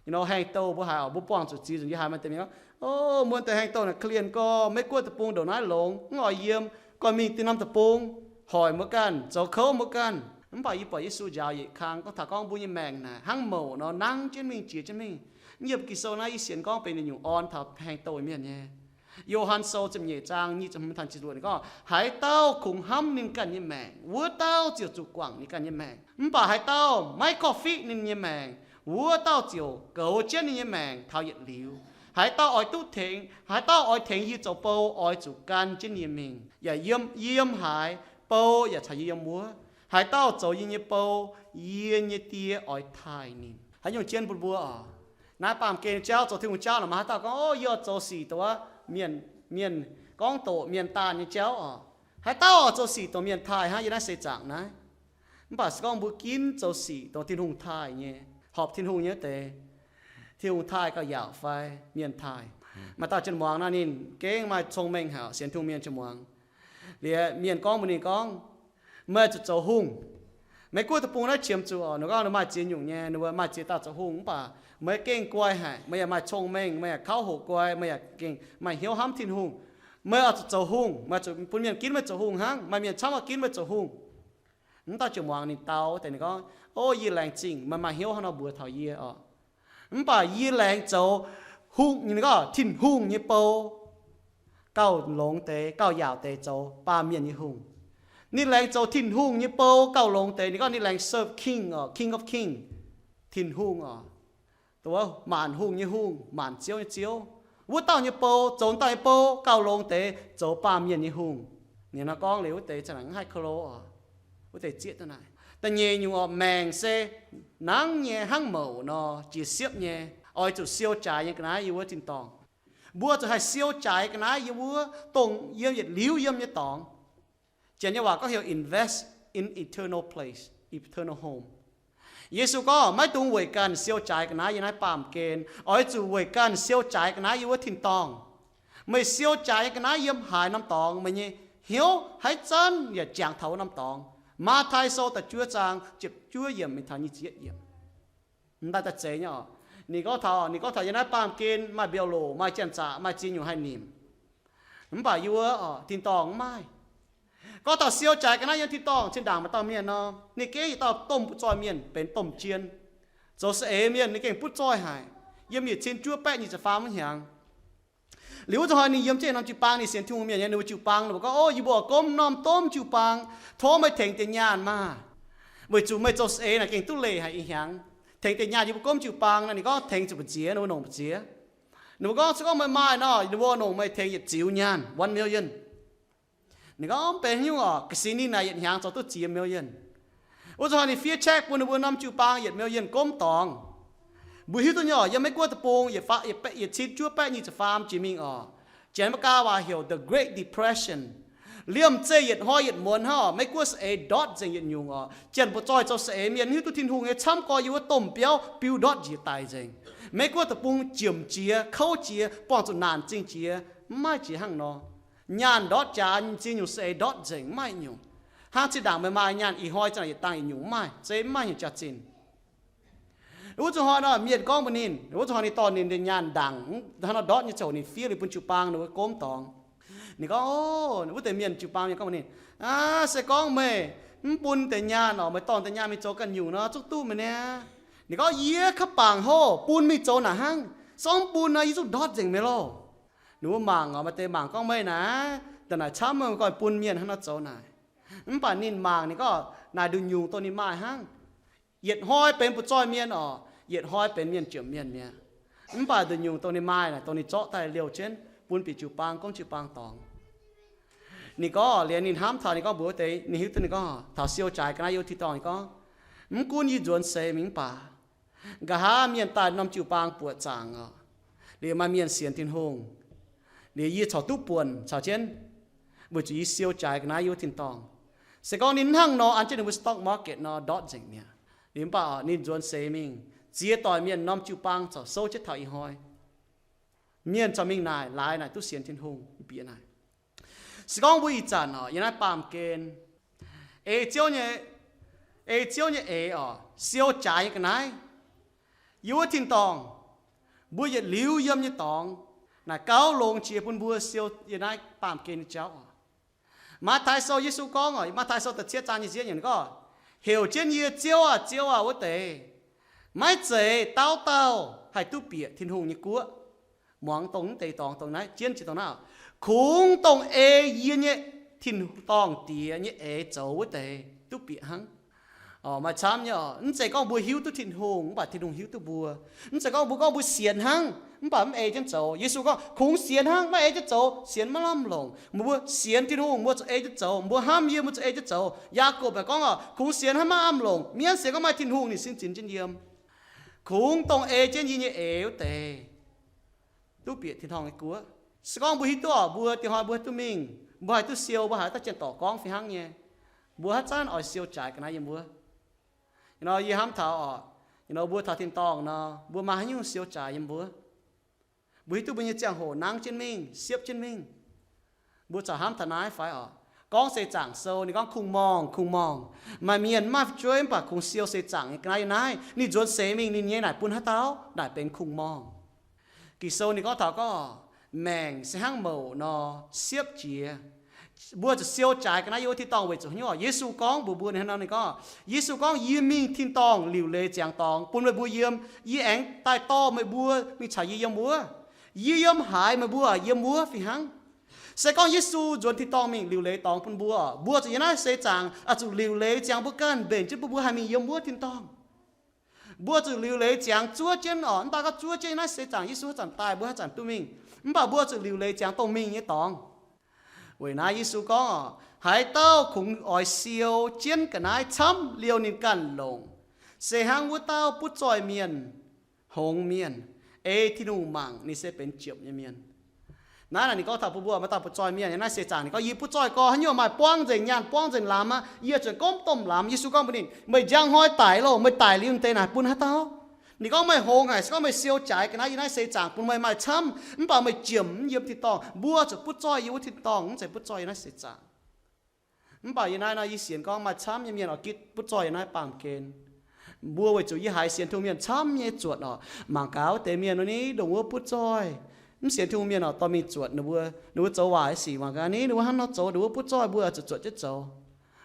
You know, haengh douh mbuo haiz oc, mbuo buangh zuqc ziex nzunc yie haiz maaih deix mienh gorngv, O, mbuo deix haengh douh naaic korv-lienh gorx, Meiv Guoqv deic-bung ndongc naaiv longx, mv oix yiem, guanh mingh dinh norm deic-bung, hoic mbuo ganh, zoux kouv mbuo ganh. Mv baac yie buatc Yesu njaaux yietc kang gorngv taux gorngv mbuo nyei maengc naaic hnangv mouc nor nangv jienv mingh, jiex jienv mingh. Yiem Ging-Sou naaiv yie sienx gorngv benx yietc nyungc orn taux haengh douh mienh nyei. Yo^han Sou ziepc nyeic zaang nyic ziepc hmz taux ziepc luoqc ninh gorngv, Haaix dauh kungx hnamv ninh ganh nyei maengc, wuov dauh ziouc zuqc guangc ninh ganh nyei maengc. Mv baac haaix dauh maiv korv-fiqv ninh nyei maengc, wuov dauh ziouc goux jienv ninh nyei maengc taux yietc liuz. Haaix dauh oix duqv tengx, haaix dauh oix tengx yie zoux bou, oix zuqc gan jienv yie mingh, yaac yiem, yiem haaix, bou yaac caux yie yiem wuov. Haaix dauh zoux yie nyei bou, yie nyei Die oix taaih ninh. Haaix nyungc jienv bun mbuo oc? Naaiv baamh gen jauv, zoux Tin-Hungh jauv nor, maaih haaix dauh gorngv, O, yie oix zoux sic dongh wuov mienh, mienh gorngv doqc, mienh daanh nyei jauv oc? Haaix dauh oix zoux sic dongh mienh taaih hnangv yie naaiv seix zaangc naaiv? Mv baac se gorngv mbuo ginv zoux sic dongh Tin-Hungh taaih nyei, horpc Tin-Hungh nyei wuov deix, Tin-Hungh taaih gauh yaauc fai mienh taaih? Maaih dauh jien-muangz naaiv ninh gengh maaih cong-mengh haic, sienx Tin-Hungh mienh jien-muangz. Liuz mienh gorngv mbuox ninh gorngv, Meih zuqc zoux hungh. Meiv Guoqv deic-bung naaiv qiemx zuqc oc, ninh gorngv ninh maaih ziex nyungc nyei, ninh mbuo maaih ziex dauh zoux hungh, mv baac meih gengh guai haic, meih yaac maaih cong-mengh, meih yaac kauv hoqc guai, meih yaac gengh maaih hnyouv hnamv Tin-Hungh. Meih oix zuqc zoux hungh, meih zuqc bun mienh ginv meih zoux hungh hnangv, maaih mienh camv oix ginv meih zoux hungh. Mv dauh jien-muangz ninh dau deix ninh gorngv, O, yie laengz zingh meih maaih hnyouv hnangv nor mbuox taux yie oc. Mv baac yie laengz zoux hungh, ninh gorngv Tin-Hungh nyei bou gauh longx deix, gauh yaauc deix zoux baamh mienh nyei hungh. Ninh laengz zoux Tin-Hungh nyei bou gauh longx deix, ninh gorngv ninh laengz serve King oc, King of King, Tin-Hungh oc, dongh wuov maanc hungh nyei Hungh, maanc ziouv nyei Ziouv. Wuov dauh nyei bou, zoux dauh nyei bou gauh longx deix zoux baamh mienh nyei hungh. Ninh nor gorngv liuz wuov deix za'gengh mv haih ko lo oc. Wuov deix zieqv duqv naaic. Da'nyeic nyungc oc, maengc se nangv nyei hnangv mouc nor, jiex siepv nyei, oix zuqc siou jaaix nyei ga'naaiv yiem wuov tin-dorngh. Mbuo zuqc haih siou jaaix ga'naaiv yiem wuov dongh yiem yietc liuz yiem nyei dorngx. Janx nyei waac gorngv heuc invest in eternal place, eternal home. Yesu gorngv maiv dungx weic ganh siou jaaix ga'naaiv yiem naaiv baamh gen, oix zuqc weic ganh siou jaaix ga'naaiv yiem wuov tin-dorngh. Meih siou jaaix nyei ga'naaiv yiem haaix norm dorngx, meih nyei hnyouv haaix zanc yaac jangx taux wuov norm dorngx. Matv^tai Sou da'juov zaang ziepc juov yiemc mingh taux nyic ziepc yietv yiemc. M'daaih daaih zeiz nyei oc. Ninh gorngv taux, ninh gorngv taux yiem naaiv baamh gen maaih mbiauh loc, maaih janx-zaqc, maaih ziex nyungc haih nimc. Mv baac yiem wuov oc, tin-dorngh mv maaih. Gorngv taux siou jaaix ga'naaiv yiem tin-dorngh, zinh ndaangc maaih dauh mienh nor, ninh gengh yietc dauh domh butv-zoih mienh benx domh jien. Zoux saeng-eix mienh ninh gengh butv-zoih haic, yiem nyic cin juov baeqv nyic ziepc faam wuov hnyangx. Liuz wuov zanc hnoi ninh yiem jienv norm jiu-baang, ninh sienx Tin-Hungh mienh nyei, ninh mbuo jiu-baang ninh mbuo gorngv, O, yie mbuo gormx norm domh jiu-baang, tov meih tengx deix nyaanh maah! Weic zuqc meih zoux saeng naaic gengh duqv leih haic ih hnyangx. Tengx deix nyaanh yie mbuo gormx jiu-baang nor, ninh gorngv tengx zuqc mbu'ziex, ninh mbuo longc mbu'ziex. Ninh mbuo gorngv, Se gorngv meih maaih nor, ninh mbuo longc meih tengx yietc ziux nyaanh, one million. Ninh gorngv, Mv benx haaix nyungc oc, ga'sie ninh naaic yietc hnyangx zoux duqv ziex million. Wuov zanc hnoi ninh fiev check bun ninh mbuo norm jiu-baang yietc million gormx dorngx. Mbuo hiuv duqv nyei oc, yiem Meiv Guoqv deic-bung yietc cin juov baeqv nyic ziepc faam jiex mingh oc, Janx-Meigaa waac heuc the Great Depression. Liemh zeih yietc hnoi yietc muonz hnangv oc, Meiv Guoqv saeng-eix ndortv nzengc yietc nyungc oc. Janx-buoz-zoih zoux saeng-eix mienh hiuv duqv Tin-Hungh nyei camv gorx, yiem wuov domh biauv biu ndortv njiec daic nzengc. Meiv Guoqv deic-bung jiemc jiex, kouv jiex, buangh zuqc naanc zingh jiex, mv maaih jiex hnangv nor. Nyaanh ndortv jaax, ziex nyungc saeng-eix ndortv nzengc, mv maaih nyungc. Hnangv zinh ndaangc meih maaih nyaanh ih hnoi zinh ndaangc yietc dangh yietc nyungc mv maaih, zeiz mv maaih hnyouv jaax-zinh. Wuov zanc hnoi nor mienh gorngv mbuox ninh, wuov zanc hnoi ninh dorh ninh nyei nyaanh ndaangc, hnangv nor ndortv nyei ziangh hoc ninh fiev liuz bun jiu-baang ninh mbuo gormx dorngx. Ninh gorngv, O, wuov deix mienh jiu-baang mienh gorngv mbuox ninh, Aav, se gorngv meih mv bun deix nyaanh oc, meih dorh deix nyaanh mingh zoux ganh nyungc nor, zungv duqv meih niaa. Ninh gorngv, Yie kaav bangc hov, bun mingh zoux naaic hnangv. Se gorngv mv bun nor, yie zungv ndortv nzengc meih loh. Ninh mbuo mangc oc, maaih deix mangc gorngv, Meih naaic, da'naaic camv, meih ganh bun mienh hnangv nor zoux naaic. Mv baac ninh mangc, ninh gorngv naaic nduqc nyungc dongh ninh maaih hnangv. Yietc hnoi benx butv-zoih mienh oc, yietc hnoi benx mienh jomc mienh mi'aqv. Mv baac nduqc nyungc dongh ninh maaih naaic, dongh ninh zorqv daaih liouh jienv bun bieqc jiu-baang, gorngv jiu-baang dorngx. Ninh gorngv liuz ninh hnamv taux, ninh gorngv mbuox wuov deix, ninh hiuv duqv ninh gorngv taux siou jaaix ga'naaiv yiem wuov tin-dorngh, ninh gorngv, Mv gunv yie nzuonx seix mingh mv baac, nqa'haav mienh daaih norm jiu-baang buoqc zaangc oc, liuz maaih mienh sienx Tin-Hungh, liuz yie corc duqv buonc caux jienv, weic zuqc yie siou jaaix ga'naaiv yiem wuov tin-dorngh. Se gorngv ninh mv hnangv nor an jienv ninh mbuo stock market nor, ndortv nzengc mi'aqv. Liuz mv baac oc, ninh nzuonx seix mingh, ziex doic mienh norm jiu-baang corc souv jienv taux ih hnoi. Mienh corc mingh naaic, laaix naaic duqv sienx Tin-Hungh bieqc naaic. Se gorngv mbuo ih zanc oc, yiem naaiv baamh gen ei Ziouv nyei, ei Ziouv nyei eix oc, siou jaaix nyei ga'naaiv yiem wuov tin-dorngh, mbuo yietc liuz yiem nyei dorngx, naaic gauh longx jiex bun mbuo siou yiem naaiv baamh gen nyei jauv oc. Matv^taai Sou Yesu gorngv oc, Matv^taai Sou da'cietv zaang nyei ziepc nyeic gorngv, Heuc jienv yie, Ziouv aah! Ziouv aah! wuov deix, maiv zeiz dauh dauh haih duqv bieqc Tin-Hungh nyei guoqv. Muangx dongh mv deix dorngx dongh naaiv jienv jiex dongh naaiv, kungx dongh ei yie nyei tin-dorngh Diex nyei eix zoux wuov deix duqv bieqc hnangv. Oc, maaih camv nyei oc. Mv zeiz gorngv mbuo hiuv duqv Tin-Hungh mv baac Tin-Hungh hiuv duqv mbuo. Mv zeiz gorngv mbuo gorngv mbuo sienx hnangv mv baac mv ei jienv zoux. Yesu gorngv, Kungx sienx hnangv, maiv ei jienv zoux, sienx maiv lamh longc. Mbuo sienx Tin-Hungh, mbuo zuqc ei jienv zoux. Mbuo hnamv yie, mbuo zuqc ei jienv zoux. Yaagorpc yaac gorngv oc, kungx sienx hnangv maiv lamh longc. Mienh sienx gorngv maaih Tin-Hungh, ninh sin zinx jienv yiem. Kungx dongh ei jienv yie nyei eix wuov deix duqv bieqc tin-dorngh nyei guoqv. Se gorngv mbuo hiuv duqv oc, mbuo diex hnoi mbuo haih duqv mingh, mbuo haih duqv siou, mbuo haih daaih janx-dorc gorngv fih hnangv nyei, mbuo haaix zanc oix siou jaaix ga'naaiv yiem wuov. Ih hnoi yie hnamv taux oc, ih hnoi mbuo taux tin-dorngh nor, mbuo maaih haaix nyungc siou jaaix yiem wuov? Mbuo hiuv duqv mbuo nyei ziangh hoc nangv jienv mingh, siepv jienv mingh. Mbuo corc hnamv taux naaiv fai oc? Gorngv seix zaangc sou, ninh gorngv kungx-morngh, kungx-morngh. Maaih mienh mv maaih fu'jueiv mv baac kungx siou seix zaangc nyei ga'naaiv yiem naaiv. Ninh nzuonx seix mingh, ninh nyei naaic bun haaix dauh? Naaic benx kungx-morngh. Ging-Sou ninh gorngv taux gorngv, maengc se hnangv mouc nor, siepv jiex. Mbuo zuqc siou jaaix ga'naaiv yiem wuov tin-dorngh weic zuqc haaix nyungc? Yesu gorngv mbuox mbuo ninh hnangv nor, ninh gorngv, Yesu gorngv, Yie mingh tin-dorngh liuc leiz ziangx dorngx bun meih mbuo yiem. Yie aengx daaih dorh meih mbuo mingh caux yie yiem wuov. Yie yiem haaix, meih mbuo yiem wuov fih hnangv. Se gorngv Yesu nzuonx tin-dorngh mingh liuc leiz dorngx bun mbuo, mbuo zuqc yiem naaiv seix zaangc oix zuqc liuc leiz ziangx mbuo ganh mbenc jienv bun mbuo haih mingh yiem wuov tin-dorngh. Mbuo zuqc liuc leiz ziangx zuov jienv oc. Mv baac gorngv zuov jienv yiem naaiv seix zaangc Yesu haaix zanc daaih, mbuo haaix zanc duqv mingh. Mv baac mbuo zuqc liuc leiz ziangx dongh mingh nyei dorngx. Weic naaiv Yesu gorngv oc, haaix dauh kungx oix siou jienv ga'naaiv camv liouh ninh ganh longc, se hnangv wuov dauh butv zoih mienh, hngongx mienh, ei Tin-Hungh mangc ninh se benx ziepc nyei mienh. Naaiv naaic ninh gorngv taux bun mbuo maaih dauh butv zoih mienh yiem naaiv seix zaangc, ninh gorngv, Yie butv zoih gorx, haaix nyungc maaih buangv nzengc nyaanh, buangv nzengc lamz aqv. Yie zuqc gorngv domh lamz. Yesu gorngv mbuox ninh, Meih njang hnoi daic loh, meih daic liuz deix naaic bun haaix dauh? Ninh gorngv, Meih hngongx haic, se gorngv meih siou jaaix ga'naaiv yiem naaiv seix zaangc bun meih maaih camv, mv baac meih jiemc mv yiem tin-dorngh. Mbuo zuqc butv zoih yiem wuov tin-dorngh, mv zeiz butv zoih yiem naaiv seix zaangc. Mv baac yiem naaiv nor yie sienx gorngv maaih camv nyei mienh oix gitv butv zoih yiem naaiv baamh gen. Mbuo weic zuqc yie haiz sienx Tin-Hungh mienh camv nyei zuotc oc. Mangc gaax wuov deix mienh nor, ninh ndongc wuov butv zoih. Mv sienx Tin-Hungh mienh oc, dorh mingh zuotc ninh mbuo, ninh mbuo zoux waaic sic. Mangc gaax ninh, ninh mbuo hnangv nor zoux, ninh mbuo butv zoih, mbuo zuqc zuotc jienv zoux.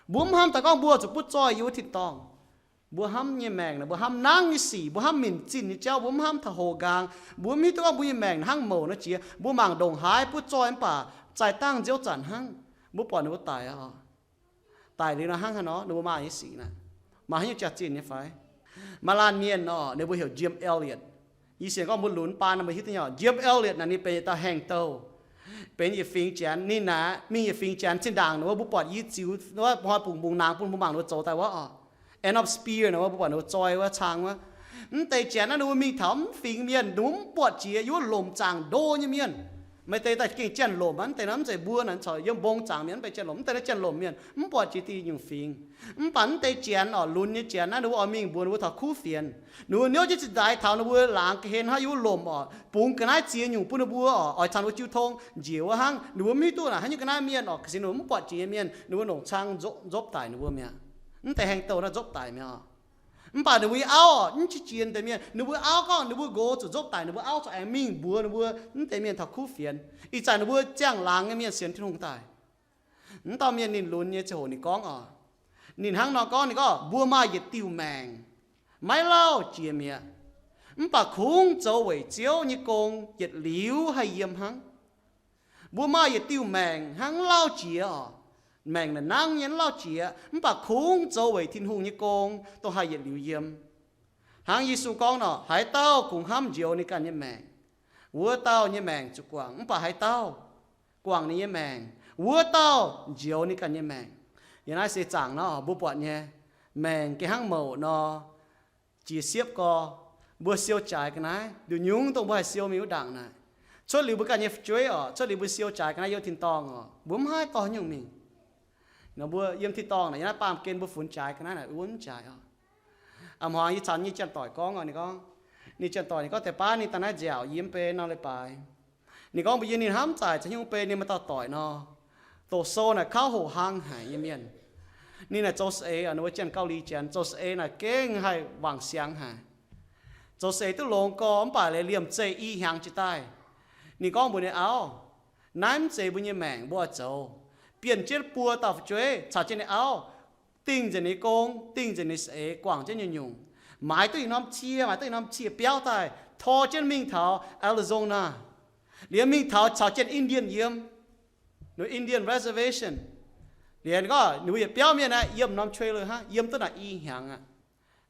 Mbuo mv hnamv daaih gorngv mbuo zuqc butv zoih yiem wuov tin-dorngh. Mbuo hnamv nyei maengc naaic, mbuo hnamv nangv nyei sic, mbuo hnamv minc zinh nyei jauv, mbuo mv hnamv taux houx nqaang. Mbuo mv hiuv duqv gorngv mbuo nyei maengc hnangv mouc nor jiex, mbuo mangc ndongc haaix butv zoih mv baac zaaih dangh nziouv zanc hnangv, mbuo buatc ninh mbuo daic oc. Daic liuz nor hnangv haaix nor, ninh mbuo maaih nyei sic naaic, maaih haaix nyungc jaax-zinh nyei fai? Maaih laanh mienh oc, ninh mbuo heuc Jim Elliot. Yie sienx gorngv mbuo lunx baan nor mbuo hiuv duqv nyei oc. Jim Elliot naaic ninh benx yietc dauh haengh douh, benx yietc fingx Janx. Ninh naaic mingh yietc fingx Janx zinh ndaangc wuov, mbuo buatc yie ziux wuov hnoi bungx mbungx naang bun mbuo mangc ninh mbuo zoux daaih wuov oc. End of Spear naaic wuov, mbuo buatc ninh mbuo zoi wuov, cang wuov. Mv deix Janx naaiv ninh mbuo mingh taux mv fingx mienh, ninh mbuo mv buatc jiex, yiem wuov lomc zaangc ndo nyei mienh. Maaih deix daaih gengh janx-lomc aqv, mv deix naaiv mv zeiz mbuo naaic, corc yiem mbong zaangc mienh mv benx janx-lomc, mv deix naaiv janx-lomc mienh mv buatc jiex diuh nyungc fingx. Mv baac mv deix Janx oc, lunx nyei Janx naaiv ninh mbuo oix mingh mbuox ninh mbuo taux kuv fienx. Ninh mbuo niouv jienv zinh ndaix taux ninh mbuo laangz ga'hlen hnangv yiem wuov lomc oc, bungx ga'naaiv ziex nyungc bun ninh mbuo oc, oix caux ninh mbuo jiu tong njiec wuov hnangv. Ninh mbuo mv hiuv duqv naaic haaix nyungc ga'naaiv mienh oc, ga'sie ninh mbuo mv buatc jiex nyei mienh, ninh mbuo nongc cang nzopv, nzopv daic ninh mbuo mi'aqv. Mv deix haengh douh naaiv nzopv daic mi'aqv oc. Mv baac ninh mbuo nyei auv oc, mv qiex jiez deix mienh, ninh mbuo auv gorngv ninh mbuo nqox zuqc nzopv daic, ninh mbuo auv corc aengx mingh mbuox ninh mbuo mv deix mienh taux kuv fienx. Ih zanc ninh mbuo ziangh laangz nyei mienh sienx Tin-Hungh daaih. Mv dauh mienh ninh lunx nyei ziangh hoc ninh gorngv oc, ninh hnangv nor gorngv, ninh gorngv, mbuo maaih yietc diuh maengc, maiv lauh jiex mi'aqv. Mv baac kungx zoux weic Ziouv nyei gong yietc liuz haih yiem hnangv. Mbuo maaih yietc diuh maengc hnangv mv lauh jiex oc. Maengc naaic nangv nyei mv lauh jiex, mv baac kungx zoux weic Tin-Hungh nyei gong dongh haih yietc liuz yiem. Hnangv Yesu gorngv nor, haaix dauh kungx hnamv njoux ninh ganh nyei maengc, wuov dauh nyei maengc zuqc guangc. Mv baac haaix dauh guangc ninh nyei maengc, wuov dauh njoux ninh ganh nyei maengc. Yiem naaiv seix zaangc nor mbuo buatc nyei, maengc gengh hnangv mouc nor, jiex siepv gorx. Mbuo siou jaaix ga'naaiv, nduqc nyungc dongh mbuo haih siou mingh wuov ndaangc naaic. Cuotv liuz mbuo ganh nyei fu'jueiv oc, cuotv liuz mbuo siou jaaix ga'naaiv yiem tin-dorngh oc, mbuo mv haih dorh nyungc mingh. Nor mbuo yiem tin-dorngh naaic, yiem naaiv baamh gen mbuo funx jaaix ga'naaiv naaic, mbuo mv jaaix oc. A'hmuangx yie caux nyei janx-doic gorngv oc, ninh gorngv, ninh janx-doic ninh gorngv deix baav ninh daaih naaiv nziaauc yie mv bei nor leiz-baaix. Ninh gorngv mbuo yie ninh hnamv zaaic caux nyungc bei ninh maaih dauh doic nor, doqc sou naaic kauv hoqc hlang haic nyei mienh. Ninh naaic zoux saeng-eix oc, ninh mbuo janx-Gauh Li janx zoux saeng-eix naaic gengh haih wangc siangx haic. Zoux saeng-eix duqv longx gorx mv baac leiz liemh zeih i hnyangx jiez daaih. Ninh gorngv mbuox ninh auv, naaiv mv zeiz mbuo nyei maengc mbuo oix zoux. Bienh jienv buo dauh fu'jueiv caux jienv ninh auv, dingh nzengc ninh nyei gong, dingh nzengc ninh saeng-eix, guangc jienv nyungc-nyungc, maaiz duqv yietc norm cie, maaiz duqv yietc norm cie biauv daaih, tor jienv mingh taux Arizona. Liemh mingh taux caux jienv Indian yiem, Indian reservation. Liemh gorngv ninh mbuo yietc biauv mienh aeqv, yiem norm trailer hnangv, yiem duqv naaic i hnyangx aqv.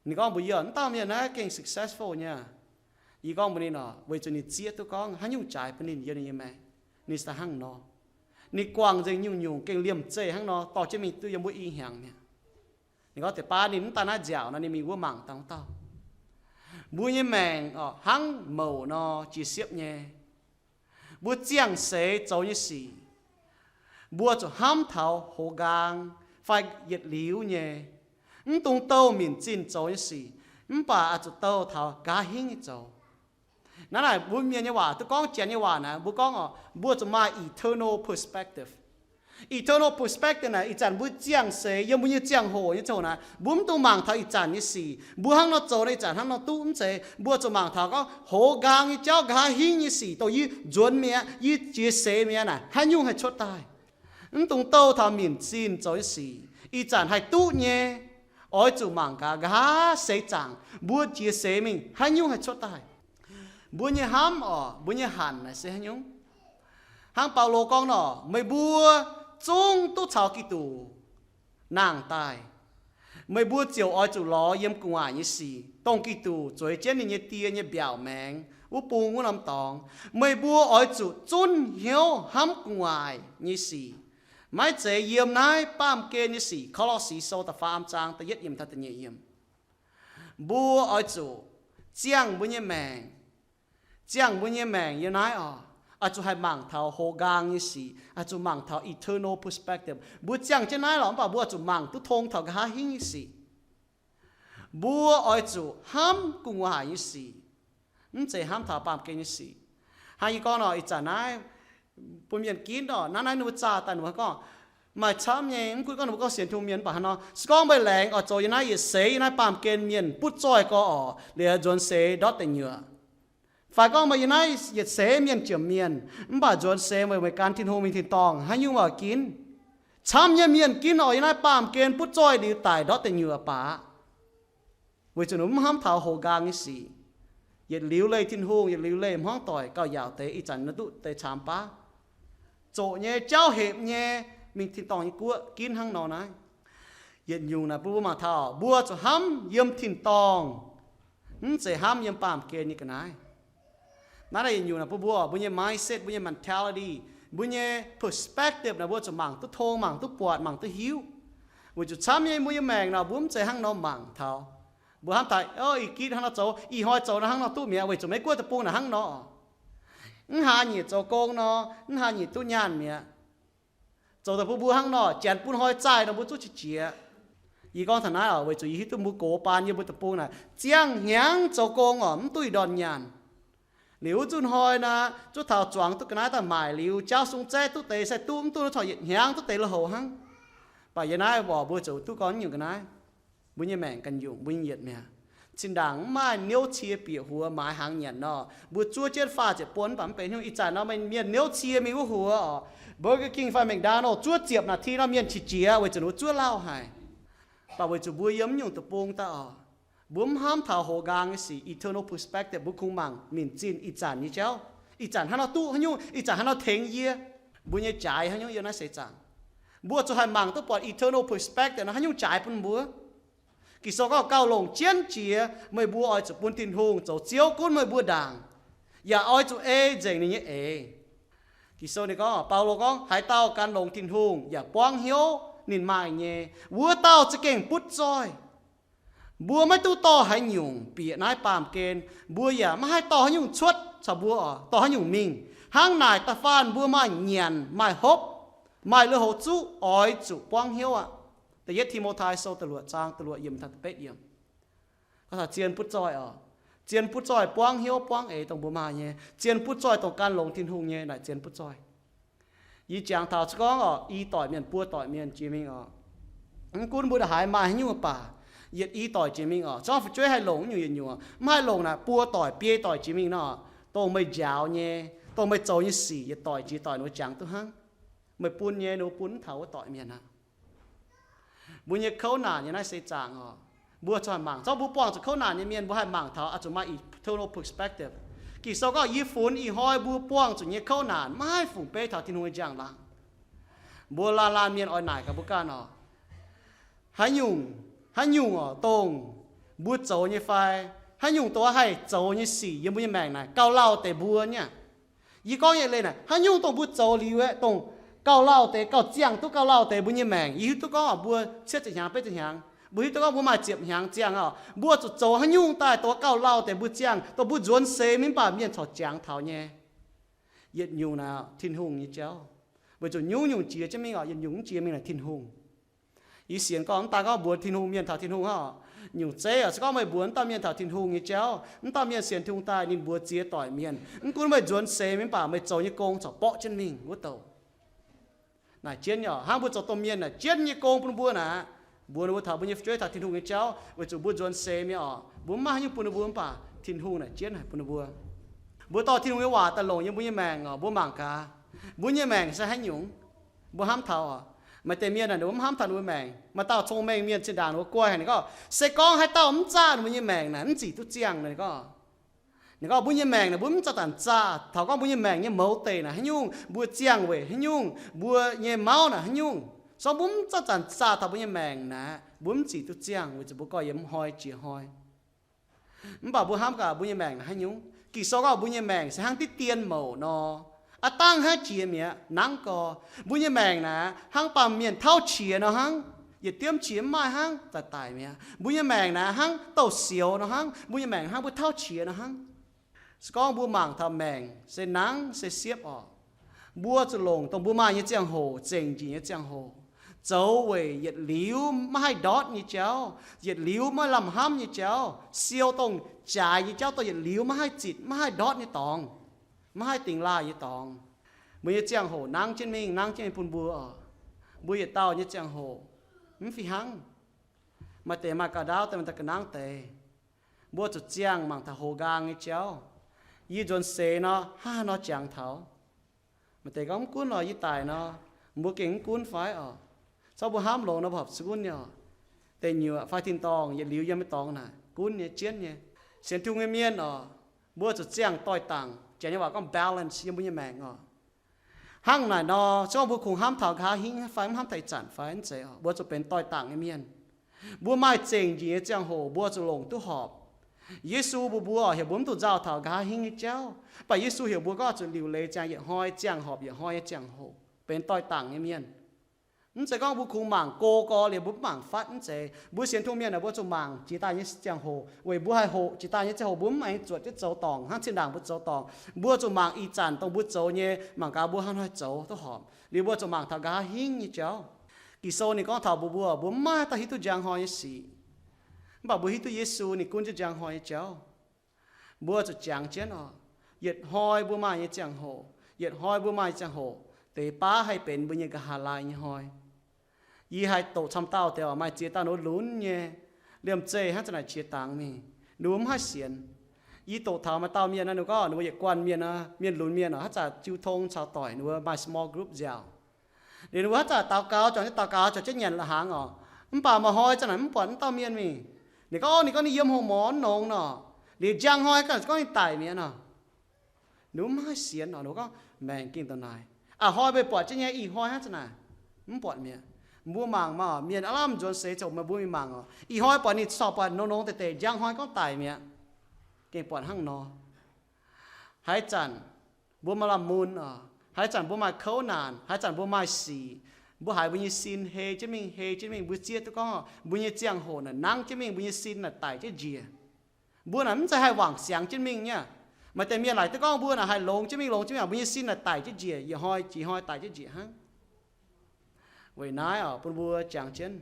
Ninh gorngv mbuox yie, mv dauh mienh naaiv gengh successful nyei. Yie gorngv mbuox ninh oc, weic zuqc ninh zieqv duqv gorngv haaix nyungc jaaix bun ninh yiem ninh nyei maengc. Ninh se daaih hnangv nor. Ninh guangc nzengc nyungc-nyungc gengh liemh zeih hnangv nor dorh jienv mingh duqv yiem mbuo i hnyangx mi'aqv. Ninh gorngv deix baav ninh mv daaih naaiv nziaauc nor ninh mingh wuov mangc dangh wuov dauh. Mbuo nyei maengc oc, hnangv mouc nor jiex siepv nyei. Mbuo ziangh seix zoux nyei sic, mbuo zuqc hnamv taux hoz nqaang fai yietc liuz nyei. Mv dungx douh minc zinh zoux nyei sic, mv baac oix zuqc douh taux nqa'haav hingv nyei zoux. Naaiv naaic mbuo mienh nyei waac duqv gorngv Janx nyei waac naaic, mbuo gorngv oc, mbuo zuqc maaih eternal perspective. Eternal perspective naaic, ih zanc mbuo ziangh seix yiem mbuo nyei ziangh hoc nyei ziangh hoc naaic, mbuo mv dungx mangc taux ih zanc nyei sic. Mbuo hnangv nor zoux nor ih zanc hnangv nor duqv, mv zeiz. Mbuo zuqc mangc taux gorngv hoz nqaang nyei jauv, nqa'haav hingv nyei sic, dongh yie nzuonx mi'aqv, yie jiex seix mi'aqv naaic, haaix nyungc haih cuotv daaih? Mv dungx douh taux minc zinh zoux nyei sic. Ih zanc haih duqv nyei, oix zuqc mangc gaax nqa'haav seix zaangc mbuo jiex seix mingh haaix nyungc haih cuotv daaih. Mbuo nyei hnamv oc, mbuo nyei hanc naaic se haaix nyungc? Hnangv Baulo gorngv nor, meih mbuo zungv duqv caux Giduc nangh daaih. Meih mbuo ziouc oix zuqc lorz yiem gu'nguaaic nyei sic, dongh Giduc zueiz jienv ninh nyei Die nyei mbiaauc maengx wuov bung wuov norm dorngx. Meih mbuo oix zuqc zunv hnyouv hnamv gu'nguaaic nyei sic, maiv zeiz yiem naaiv baamh gen nyei sic. Ko^lo^si Sou da'faam zaang da'yietv yiem taux da'nyeic yiem. Mbuo oix zuqc ziangh mbuo nyei maengc, ziangh mbuo nyei maengc yiem naaiv oc, oix zuqc haih mangc taux hoz nqaang nyei sic, oix zuqc mangc taux eternal perspective. Mbuo ziangh jienv naaiv lorqc, mv baac mbuo oix zuqc mangc duqv tong taux nqa'haav hingv nyei sic. Mbuo oix zuqc hnamv gu'nguaaic nyei sic, mv zeiz hnamv taux baamh gen nyei sic. Hnangv yie gorngv nor, ih zanc naaiv bun mienh ginv oc, naaiv naaiv ninh mbuo zaah daaih ninh mbuo gorngv, maaih camv nyei, mv gunv gorngv ninh mbuo gorngv sienx Tin-Hungh mienh mv baac hnangv nor, se gorngv meih laengz oix zoux yiem naaiv yietc seix yiem naaiv baamh gen mienh butv zoih gorx oc, liuz nzuonx seix doctor nyuoqc. Fai gorngv meih yiem naaiv yietc seix mienh jomc mienh, mv baac nzuonx seix meih, meih gan Tin-Hungh mingh tin-dorngh, haaix nyungc meih oix ginv? Camv nyei mienh ginv oc, yiem naaiv baamh gen butv zoih liuz daic doctor nyuoqc baac. Weic zuqc ninh mv hnamv taux houx nqaang nyei sic. Yietc liuz leih Tin-Hungh, yietc liuz leih hmuangv doic gauh yaauc deix, ih zanc nor duqv deix camx baav. Zoqc nyei, jauv hepc nyei, mingh tin-dorngh nyei guoqv ginv hnangv nor naaiv. Yietc nyungc naaic bun mbuo mangc taux mbuo zuqc hnamv yiem tin-dorngh, mv zeiz hnamv yiem baamh gen nyei ga'naaiv. Naaiv naaic yietc nyungc naaic bun mbuo, mbuo nyei mindset, mbuo nyei mentality, mbuo nyei perspective naaic mbuo zuqc mangc duqv tong, mangc duqv buatc, mangc duqv hiuv. Weic zuqc camv nyei mbuo nyei maengc nor mbuo mv zeiz hnangv nor mangc taux. Mbuo hnamv daaih, o, ih gitv hnangv nor zoux, ih hnoi zoux nor hnangv nor duqv mi'aqv, weic zuqc Meiv Guoqv deic-bung naaic hnangv nor. Mv haaix nyungc zoux gong nor, mv haaix nyungc duqv nyaanh mi'aqv. Zoux daaih bun mbuo hnangv nor, janx bun hnoi zaih nor mbuo zuqv qiex jiez. Yie gorngv taux naaiv oc, weic zuqc yie hiuv duqv mbuo gox baan yiem mbuo deic-bung naaic ziangh hnyangx zoux gong oc, mv duqv ih ndorn nyaanh. Liuz wuov zuqc hnoi naaic, zuqv taux zuangx duqv ga'naaiv daaih maaic liuz, jaauv sung zaeqv duqv deix sai duqv, mv duqv nor corc yietc hnyangx duqv deix lui-houx hnangv. Baac yie naaiv mborqc mbuo ziouc duqv gorngv nyungc ga'naaiv. Mbuo nyei maengc ganh nyungc, mbuo nyei yietc mi'aqv. Zinh ndaangc mv maaih niouv cie bieqc huox maaiz hnaangx nyanc nor, mbuo zuov jienv faah ziepc buonv mv baac mv benx haaix nyungc. Ih zanc nor mienh niouv cie mingh wuov huox oc, Burger King fai McDonald's zuov ziepc naaic ti nor mienh qiex jiez weic zuqc ninh mbuo zuov lauh haic. Baac weic zuqc mbuo yiem mv nyungc deic-bung daaih oc, mbuo mv hnamv taux houx nqaang nyei sic, eternal perspective, mbuo kungx mangc minc zinh ih zanc nyei jauv. Ih zanc hnangv nor duqv haaix nyungc, ih zanc hnangv nor tengx yie. Mbuo nyei jaaix hnangv haaix nyungc yiem naaiv seix zaangc. Mbuo zuqc haih mangc duqv buatc eternal perspective nor haaix nyungc jaaix bun mbuo. Ging-Sou gorngv gauh longc jienv jiex meih mbuo oix zuqc bun Tin-Hungh zoux Ziouv gunv meih mbuo ndaangc, yaac oix zuqc ei nzengc ninh nyei eix. Ging-Sou ninh gorngv, Baulo gorngv, haaix dauh gan longx Tin-Hungh yaac buangv hnyouv ninh maaih nyei, wuov dauh za'gengh butv zoih. Mbuo maiv duqv dorh haaix nyungc bieqc naaiv baamh gen, mbuo yaac maiv haih dorh haaix nyungc cuotv caux mbuo oc, dorh haaix nyungc mingh. Hnangv naaic da'faanh mbuo maaih nyanc, maaih hopv, maaih lui-houx zuqv, oix zuqc buangv hnyouv aqv. Da'yietv Ti^mo^tai Sou da'luoqc zaang da'luoqc yiemc taux da'betv yiemc. Gorngv taux zien butv zoih oc. Zien butv zoih buangv hnyouv buangv eix dongh mbuo maaih nyei. Zien butv zoih dongh gan longx Tin-Hungh nyei naaic zien butv zoih. Yie jangx taux se gorngv oc, i doic mienh buo doic mienh jiex mingh oc, mv gunv mbuo ndongc haaix maaih haaix nyungc baac, yietc i doic jiex mingh oc, se gorngv fu'jueiv haih longc nyungc yietc nyungc, mv haih longc naaic buo doic biei doic jiex mingh nor, dongh meih njaaux nyei, dongh meih zoux nyei sic yietc doic jiex doic ninh mbuo jangx duqv hnangv. Meih bun nyei ninh mbuo bun mv taux wuov doic mienh aqv. Mbuo nyei kouv naanc nyei naaiv seix zaangc oc, mbuo zuqc haih mangc. Zorqv mbuo buangh zuqc kouv naanc nyei mienh, mbuo haih mangc taux oix zuqc maaih eternal perspective. Ging-Sou gorngv, yie funx ih hnoi mbuo buangh zuqc nyei kouv naanc maiv haih fungx beiv taux Tin-Hungh nyei njang-laangc. Mbuo laanh laanh mienh oix naaic gaax mbuo ganh oc, haaix nyungc, haaix nyungc oc, dongh mbuo zoux nyei fai haaix nyungc dongh haih zoux nyei sic yiem mbuo nyei maengc naaic gauh lauh deix mbuo nyei aqv. Yie gorngv nyei leiz naaic, haaix nyungc dongh mbuo zoux liuz aeqv, dongh gauh lauh deix, gauh ziangh duqv gauh lauh deix mbuo nyei maengc. Yie hiuv duqv gorngv oc, mbuo cietv ziepc hnyangx, betv ziepc hnyangx, mbuo hiuv duqv gorngv mbuo maaih ziepc hnyangx ziangh oc, mbuo zuqc zoux haaix nyungc daaih dongh gauh lauh deix mbuo ziangh, dongh mbuo nzuonx seix mingh mv baac mienh corc jangx taux nyei. Yietc nyungc naaic Tin-Hungh nyei jauv. Weic zuqc nyungc-nyungc jiex jienv mingh oc, yietc nyungc mv jiex mingh naaic Tin-Hungh. Yie sienx gorngv mv daan gorngv mbuox Tin-Hungh, mienh taux Tin-Hungh hnangv oc. Nyungc zeiv oc, se gorngv meih mbuox mv dauh mienh taux Tin-Hungh nyei jauv, mv dauh mienh sienx Tin-Hungh daaih ninh mbuox ziex doic mienh, mv gunv meih nzuonx seix mingh mv baac meih zoux nyei gong corc borqv jienv mingh wuov douc. Naaic jienv nyei oc, hnangv mbuo zoux domh mienh naaic jienv nyei gong bun mbuo naaic, mbuox ninh mbuo taux mbuo nyei fu'jueiv taux Tin-Hungh nyei jauv, weic zuqc mbuo nzuonx seix mingh oc, mbuo mv maaih haaix nyungc bun ninh mbuo mv baac Tin-Hungh naaic jienv haic bun ninh mbuo. Mbuo dorh Tin-Hungh nyei waac daaih longc yiem mbuo nyei maengc oc, mbuo mangc gaax, mbuo nyei maengc se haaix nyungc. Mbuo hnamv taux oc, maaih deix mienh naaic ninh mbuo mv hnamv taux ninh mbuo maengc. Maaih dauh cong-mengh mienh zinh ndaangc ninh mbuo guai haic, ninh gorngv, se gorngv haaix dauh mv zaah ninh mbuo nyei maengc naaic mv zic duqv ziangh. Ninh gorngv, ninh gorngv mbuo nyei maengc naaic mbuo mv zaah zanc zaah. Taux gorngv mbuo nyei maengc nyei mouz deic naaic haaix nyungc, mbuo ziangh weic haaix nyungc, mbuo nyei mauv naaic haaix nyungc, se gorngv mbuo mv zaah zanc zaah taux mbuo nyei maengc naaic, mbuo mv zic duqv ziangh weic zuqc mbuo gorx-youz hnoi jiex hnoi. Mv baac mbuo hnamv gaax mbuo nyei maengc naaic haaix nyungc. Ging-Sou gorngv mbuo nyei maengc se hnangv diqv dien mouc nor, aav dangh hnangv jiex mi'aqv, nangv gorx. Mbuo nyei maengc naaic hnangv baamh mienh tauv qiex nor hnangv, yietc diemv qiex mv maaih hnangv, daic daic mi'aqv. Mbuo nyei maengc naaic hnangv douz-sioux nor hnangv, mbuo nyei maengc hnangv mbuo tauv qiex nor hnangv. Se gorngv mbuo mangc taux maengc se nangv se siepv oc, mbuo zuqc longc dongh mbuo maaih nyei ziangh hoc, zengc njiec nyei ziangh hoc, zoux weic yietc liuz maiv haih ndortv nyei jauv, yietc liuz maiv lamh hnamv nyei jauv, siou dongh jaaix nyei jauv, dongh yietc liuz maiv haih zitc, maiv haih ndortv nyei dorngx, maiv haih dingx laaih nyei dorngx. Mbuo nyei ziangh hoc nangv jienv mingh, nangv jienv mingh bun mbuo oc. Mbuo yietc dauh nyei ziangh hoc mv fih hnangv. Maaih deix maaih ga'ndaauv daaih, maaih deix ga'nangv deix. Mbuo zuqc ziangh mangc taux houx nqaang nyei jauv. Yie nzuonx seix nor, hnangv haaix nor jangx taux. Maaih deix gorngv mv gunv nor, yie daic nor, mbuo gengh mv gunv fai oc. Zorqv mbuo hnamv longx nor, mbuo horpc zungv gunv nyei oc. Deic nyuoqc fai tin-dorngh yietc liuz yiem nyei dorngx naaic, gunv nyei, jienv nyei. Sienx Tin-Hungh nyei mienh oc, mbuo zuqc ziangh doix-dangc, janx nyei waac gorngv balance yiem mbuo nyei maengc oc. Hnangv naaic nor, se gorngv mbuo kungx hnamv taux nqa'haav hingv fai mv hnamv taux ih zanc fai mv zeiz oc, mbuo zuqc benx doix-dangc nyei mienh. Mbuo maaih zengc njiec nyei ziangh hoc mbuo zuqc longc duqv horpc. Yesu mbuox mbuo oc, heuc mbuo mv dungx nzauh taux nqa'haav hingv nyei jauv. Mv baac Yesu heuc mbuo gorngv zuqc liuc leiz ziangh yietc hnoi, ziangh horpc yietc hnoi nyei ziangh hoc, benx doix-dangc nyei mienh. Mv zeiz gorngv mbuo kungx mangc go gau liuz mbuo mv mangc fatv, mv zeiz. Mbuo sienx Tin-Hungh mienh aah, mbuo zuqc mangc jiex daaih nyei ziangh hoc, weic mbuo haih hoqc jiex daaih nyei ziangh hoc mbuo mv aengx zuotc jienv zoux dorngc hnangv zinh ndaangc mbuo zoux dorngc. Mbuo zuqc mangc ih zanc dongh mbuo zoux nyei, mangc gaax mbuo hnangv haaix nor zoux duqv horpc. Liuz mbuo zuqc mangc taux nqa'haav hingv nyei jauv. Ging-Sou ninh gorngv taux mbuo, mbuo, mbuo mv maaih dauh hiuv duqv njang hnoi nyei sic. Mv baac mbuo hiuv duqv Yesu ninh gunv jienv njang hnoi nyei jauv. Mbuo zuqc jangx jienv oc, yietc hnoi mbuo maaih nyei ziangh hoc, yietc hnoi mbuo maaih nyei ziangh hoc, deix baav haih benx mbuo nyei nqa'haav laai nyei hnoi. Yie haih doqc camv dauh deix oc, maaih ziex dauh ninh mbuo lunx nyei, liemh zeih hnangv zanc naaic qiex dangx mingh, ninh mbuo mv haih sienx. Yie doqc taux maaih dauh mienh naaiv, ninh gorngv ninh mbuo yietc guanh mienh, mienh lunx mienh oc, haaix zanc jiu tong caux doic ninh mbuo maaih small group nziaauc. Liuz ninh mbuo haaix zanc daux gaux, juangc jienv daux gaux, juangc jienv nyanc la'hnaangx oc, mv baac maaih hnoi zanc naaic mv buatc wuov dauh mienh mingh. Ninh gorngv, ninh gorngv ninh yiem hoc morn nongx nor. Liuz njang hnoi ganh gorngv ninh daic mi'aqv nor. Ninh mbuo mv haih sienx oc, ninh mbuo gorngv, maengc gengh dongh naaic. A'hnoi mbuo buatc jienv nyei, ih hnoi hnangv zanc naaic mv buatc mi'aqv. Mbuo mangc maah, mienh aav lamh nzuonx seix ziouc meih mbuo mingh mangc oc, ih hnoi buatc ninh corc buatc nongx nongx deix deix, njang hnoi gorngv daic mi'aqv. Gengh buatc hnangv nor. Haaix zanc mbuo maaih lamh mun oc, haaix zanc mbuo maaih kouv naanc, haaix zanc mbuo maaih sic, mbuo haiz mbuo nyei sin hei jienv mingh, hei jienv mingh, mbuo zieqv duqv gorngv mbuo nyei ziangh hoc naaic nangv jienv mingh, mbuo nyei sin naaic daic jienv njiec. Mbuo naaic mv zeiz haih wangc siangx jienv mingh nyei. Maaih deix mienh laaic duqv gorngv mbuo naaic haih longx jienv mingh, longx jienv mingh, mbuo nyei sin naaic daic jienv njiec, yietc hnoi jiex hnoi daic jienv njiec hnangv. Weic naaiv oc, bun mbuo jangx jienv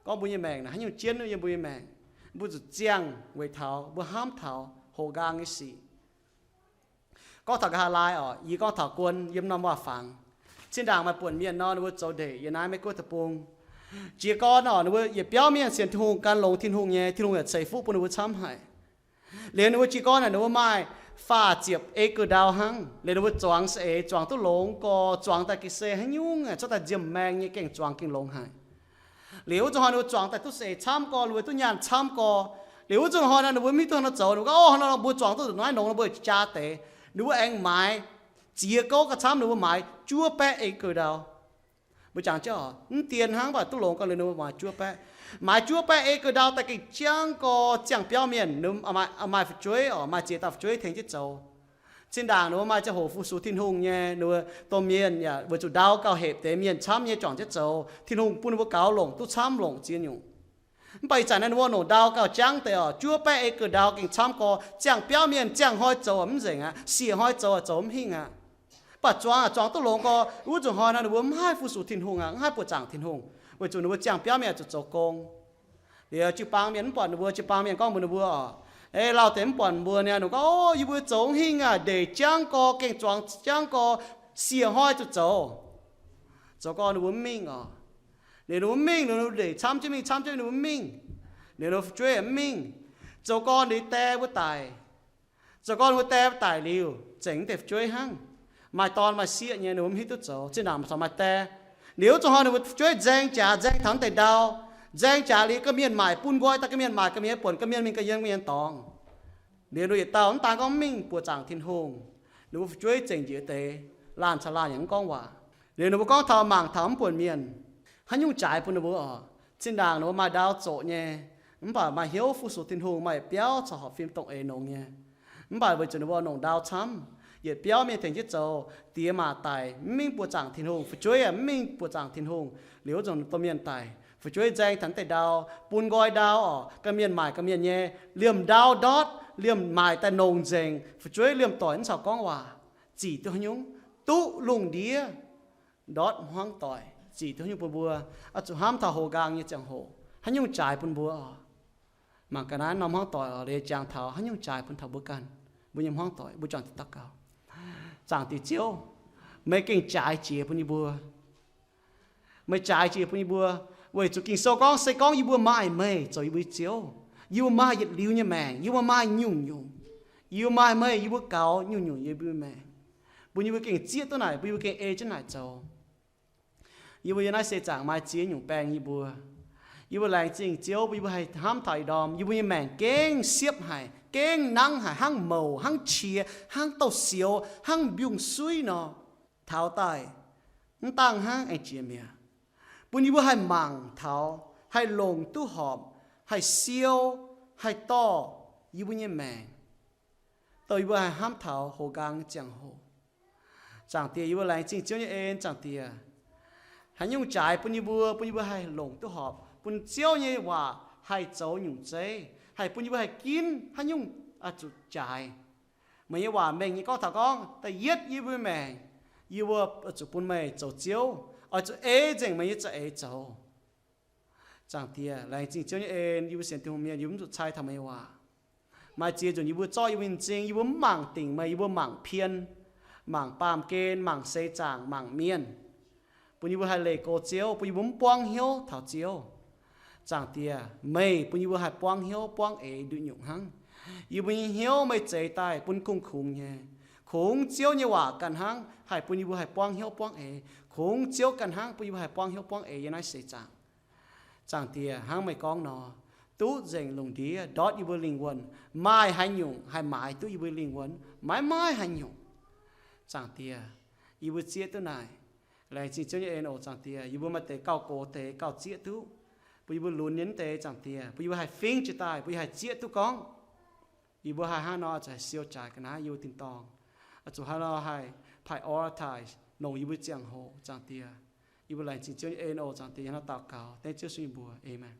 gorngv mbuo nyei maengc naaic haaix nyungc jienv yiem mbuo nyei maengc. Mbuo zuqc ziangh weic taux mbuo hnamv taux hoqc nqaang nyei sic. Gorngv taux nqa'haav laai oc, yie gorngv taux guon yiem norm waac-fangx. Zinh ndaangc maaih buonc mienh nor, ninh mbuo zoux ndeic yiem naaiv Meiv Guoqv deic-bung. Jiez gorn oc, ninh mbuo yietc biauv mienh sienx Tin-Hungh, gan longx Tin-Hungh nyei, Tin-Hungh yaac ceix fuqv bun ninh mbuo camv haic. Liuz ninh mbuo jiez gorn naaic, ninh mbuo maaih faah ziepc acre ndau hnangv. Liuz ninh mbuo zuangx saeng-eix, zuangx duqv longx gorx, zuangx daaih ga'sie haaix nyungc, cuotv daaih nziemh maeng nyei, gengh zuangx gengh longx haic. Liuz wuov zuqc hnoi ninh mbuo zuangx daaih duqv saeng-eix camv gorx, ninh mbuo duqv nyaanh camv gorx. Liuz wuov zuqc hnoi nor, ninh mbuo mv hiuv duqv haaix nor zoux, ninh mbuo gorngv, Orv, hnoi nor mbuo zuangx duqv naaiv nongx nor, mbuo jaa deix. Ninh mbuo aengx maaiz ziex gouv gauh camv, ninh mbuo maaiz juov baeqv acre ndau. Mbuo jangx jienv oc, mv dien hnangv, mv baac duqv longx gorx liuz ninh mbuo maaiz juov baeqv. Maaiz juov baeqv acre ndau daaih gengh jangv gorx ziangh biauv mienh, ninh mbuo maaih fu'jueiv oc, maaih ziex dauh fu'jueiv tengx jienv zoux. Zinh ndaangc ninh mbuo maaih ziangh hoc fu-sux Tin-Hungh nyei, ninh mbuo domh mienh yaac weic zuqc ndau gauh hepc deix mienh camv nyei juangc jienv zoux, Tin-Hungh bun ninh mbuo gaux longc duqv camv longc ziex nyungc. Mv baac ih zanc naaiv ninh mbuo longc ndau gauh jangv deix oc, juov baeqv acre ndau gengh camv gorx, ziangh biauv mienh ziangh hnoi zoux mv nzengc aqv, siec hnoi zoux zoux mv hingh aqv. Mv baac zuangx zuangx duqv longx gorx, wuov zuqc hnoi nor ninh mbuo mv haih fu-sux Tin-Hungh aqv, mv haih buoqc zaangc Tin-Hungh, weic zuqc ninh mbuo ziangh biauv mienh zuqc zoux gong. Liuz jiu-baang mienh mv buatc ninh mbuo, jiu-baang mienh gorngv mbuox ninh mbuo oc, Ei, lauh deix mv buatc mbuo niaa. Ninh gorngv, Orv, yie mbuo zoux mv hingh aqv, ndeic jangv gorx, gengh zuangx jangv gorx, siec hnoi zuqc zoux. Zoux gorx ninh mbuo mv mingh oc. Liuz ninh mbuo mv mingh, ninh mbuo ndeic camv jienv mingh, camv jienv ninh mbuo mv mingh. Liuz ninh mbuo fu'jueiv mv mingh. Zoux gorx ninh die mbuo daic. Zoux gorx ninh mbuo die mbuo daic liuz, zengc wuov deix fu'jueiv hnangv. Maaih dorn maaih sieqv nyei, ninh mbuo mv hiuv duqv zoux, zinh ndaangc corc maaih die. Liuz wuov zuqc hnoi ninh mbuo fu'jueiv nzaeng jaax, nzaeng taux wuov deix ndau. Nzaeng jaax liuz ga'mienh maaic, bun nqoi daaih ga'mienh maaic, ga'mienh buonc, ga'mienh mingh ga'yien, ga'mienh dorngx. Liuz ninh mbuo yietc dauh mv daan gorngv mv mingh buoqc zaangc Tin-Hungh, ninh mbuo fu'jueiv zengc njiec deix, laanh caux laanh yaac mv gorngv waac. Liuz ninh mbuo gorngv taux mangc taux mv buonc mienh, haaix nyungc jaaix bun ninh mbuo oc. Zinh ndaangc ninh mbuo maaih ndau zoqc nyei, mv baac maaih hnyouv fu-sux Tin-Hungh, maaih yietc biauv corc horpc fim dongh eix nongx nyei. Mv baac weic zuqc ninh mbuo longc ndau camv, yietc biauv mienh tengx jienv zoux, diex maac daic mv mingh buoqc zaangc Tin-Hungh, fu'jueiv yaac mv mingh buoqc zaangc Tin-Hungh. Liuz wuov zuqc domh mienh daic, fu'jueiv nzaeng taux wuov deix ndau, bun nqoi ndau oc, ga'mienh maaic ga'mienh nyei, liemh ndau ndortv, liemh maaic daaih nongc nzengc, fu'jueiv liemh doic mv caux gorngv waac. Zic duqv haaix nyungc? Duqv lungh ndiev ndortv hmuangv doic. Zic duqv haaix nyungc bun mbuo? Oix zuqc hnamv taux hoqc nqaang nyei ziangh hoc, haaix nyungc jaaix bun mbuo oc? Mangc gaax naaiv norm hmuangv doic oc, liuz jangx taux haaix nyungc jaaix bun taux mbuo ganh, mbuo nyei hmuangv doic, mbuo juangc duqv daux gaux. Zaangc Diex Ziouv, meih gengh jaaix jiex bun yie mbuo. Meih jaaix jiex bun yie mbuo, weic zuqc Ging-Sou gorngv, se gorngv yie mbuo maaih meih zoux yie mbuo nyei Ziouv, yie mbuo maaih yietc liuz nyei maengc, yie mbuo maaih nyungc-nyungc. Yie mbuo maaih meih, yie mbuo gaux nyungc-nyungc yie mbuo nyei maengc. Bun yie mbuo gengh zieqv duqv naaic, bun yie mbuo gengh ei jienv naaic zoux. Yie mbuo yiem naaiv seix zaangc maaih ziex nyungc baeng yie mbuo. Yie mbuo laengz zingh Ziouv bun yie mbuo haih hnamv taux ih ndorm yie mbuo nyei maengc gengh siepv haic, gengh nangv haic, hnangv mouc, hnangv qiex, hnangv douz-sioux, hnangv mbiungc-suiv nor. Taux daaih, mv dangh hnangv aengx jiex mi'aqv. Bun yie mbuo haih mangc taux, haih longc duqv horpc, haih siou, haih dorh yie mbuo nyei maengc, dongh yie mbuo haih hnamv taux houx nqaang ziangh hoc. Zaangc Diex, yie mbuo laengz zingh Ziouv nyei en, Zaangc Diex. Haaix nyungc jaaix bun yie mbuo, bun yie mbuo haih longc duqv horpc, bun Ziouv nyei waac haih zoux nyungc zeiv, haih bun yie mbuo haih ginv haaix nyungc zuqc jaaix. Meih nyei waac mengh nyei gorngv taux gorngv, da'yietv yie mbuo maengc, yie mbuo zuqc bun meih zoux Ziouv, oix zuqc ei nzengc meih nyei za'eix zoux. Zaangc Diex, laengz zingh Ziouv nyei en, yie mbuo sienx Tin-Hungh mienh, yie mbuo mv zuqc cai taux meih nyei waac. Maaih ziex nzunc yie mbuo zorqv yie mbuo nyei m'zing, yie mbuo mv mangc dingc meih, yie mbuo mangc pien, mangc baamh gen, mangc seix zaangc, mangc mienh, bun yie mbuo haih leih go Ziouv, bun yie mbuo mv buangv hnyouv taux Ziouv. Zaangc Diex, meih bun yie mbuo haih buangv hnyouv buangv eix nduqc nyungc hnangv. Yie mbuo nyei hnyouv meih zeix daaih bun kungx-kungx nyei. Kungx Ziouv nyei waac ganh hnangv haih bun yie mbuo haih buangv hnyouv buangv eix. Kungx Ziouv ganh hnangv bun yie mbuo haih buangv hnyouv buangv eix yiem naaiv seix zaangc. Zaangc Diex, hnangv meih gorngv nor, duqv nzengc lungh ndiev ndortv yie mbuo lingh wuonh, maaih haaix nyungc haih maaiz duqv yie mbuo lingh wuonh? Maiv maaih haaix nyungc. Zaangc Diex, yie mbuo zieqv duqv naaic. Laengz zingh Ziouv nyei en oc. Zaangc Diex, yie mbuo maaih deix gauh gox deix gauh zieqv duqv, bun yie mbuo lunx nyei mv deix, Zaangc Diex, bun yie mbuo haih fingv jiez daaih, bun yie haih zieqv duqv gorngv yie mbuo haih hnangv nor zuqc haih siou jaaix ga'naaiv yie mbuo tin-dorngh, zuqc hnangv nor haih prioritize longc yie mbuo ziangh hoc, Zaangc Diex. Yie mbuo laengz zingh Ziouv nyei en oc, Zaangc Diex. Hnangv naaiv daux gaux dengv Ziouv Yesu nyei mbuox, aamen.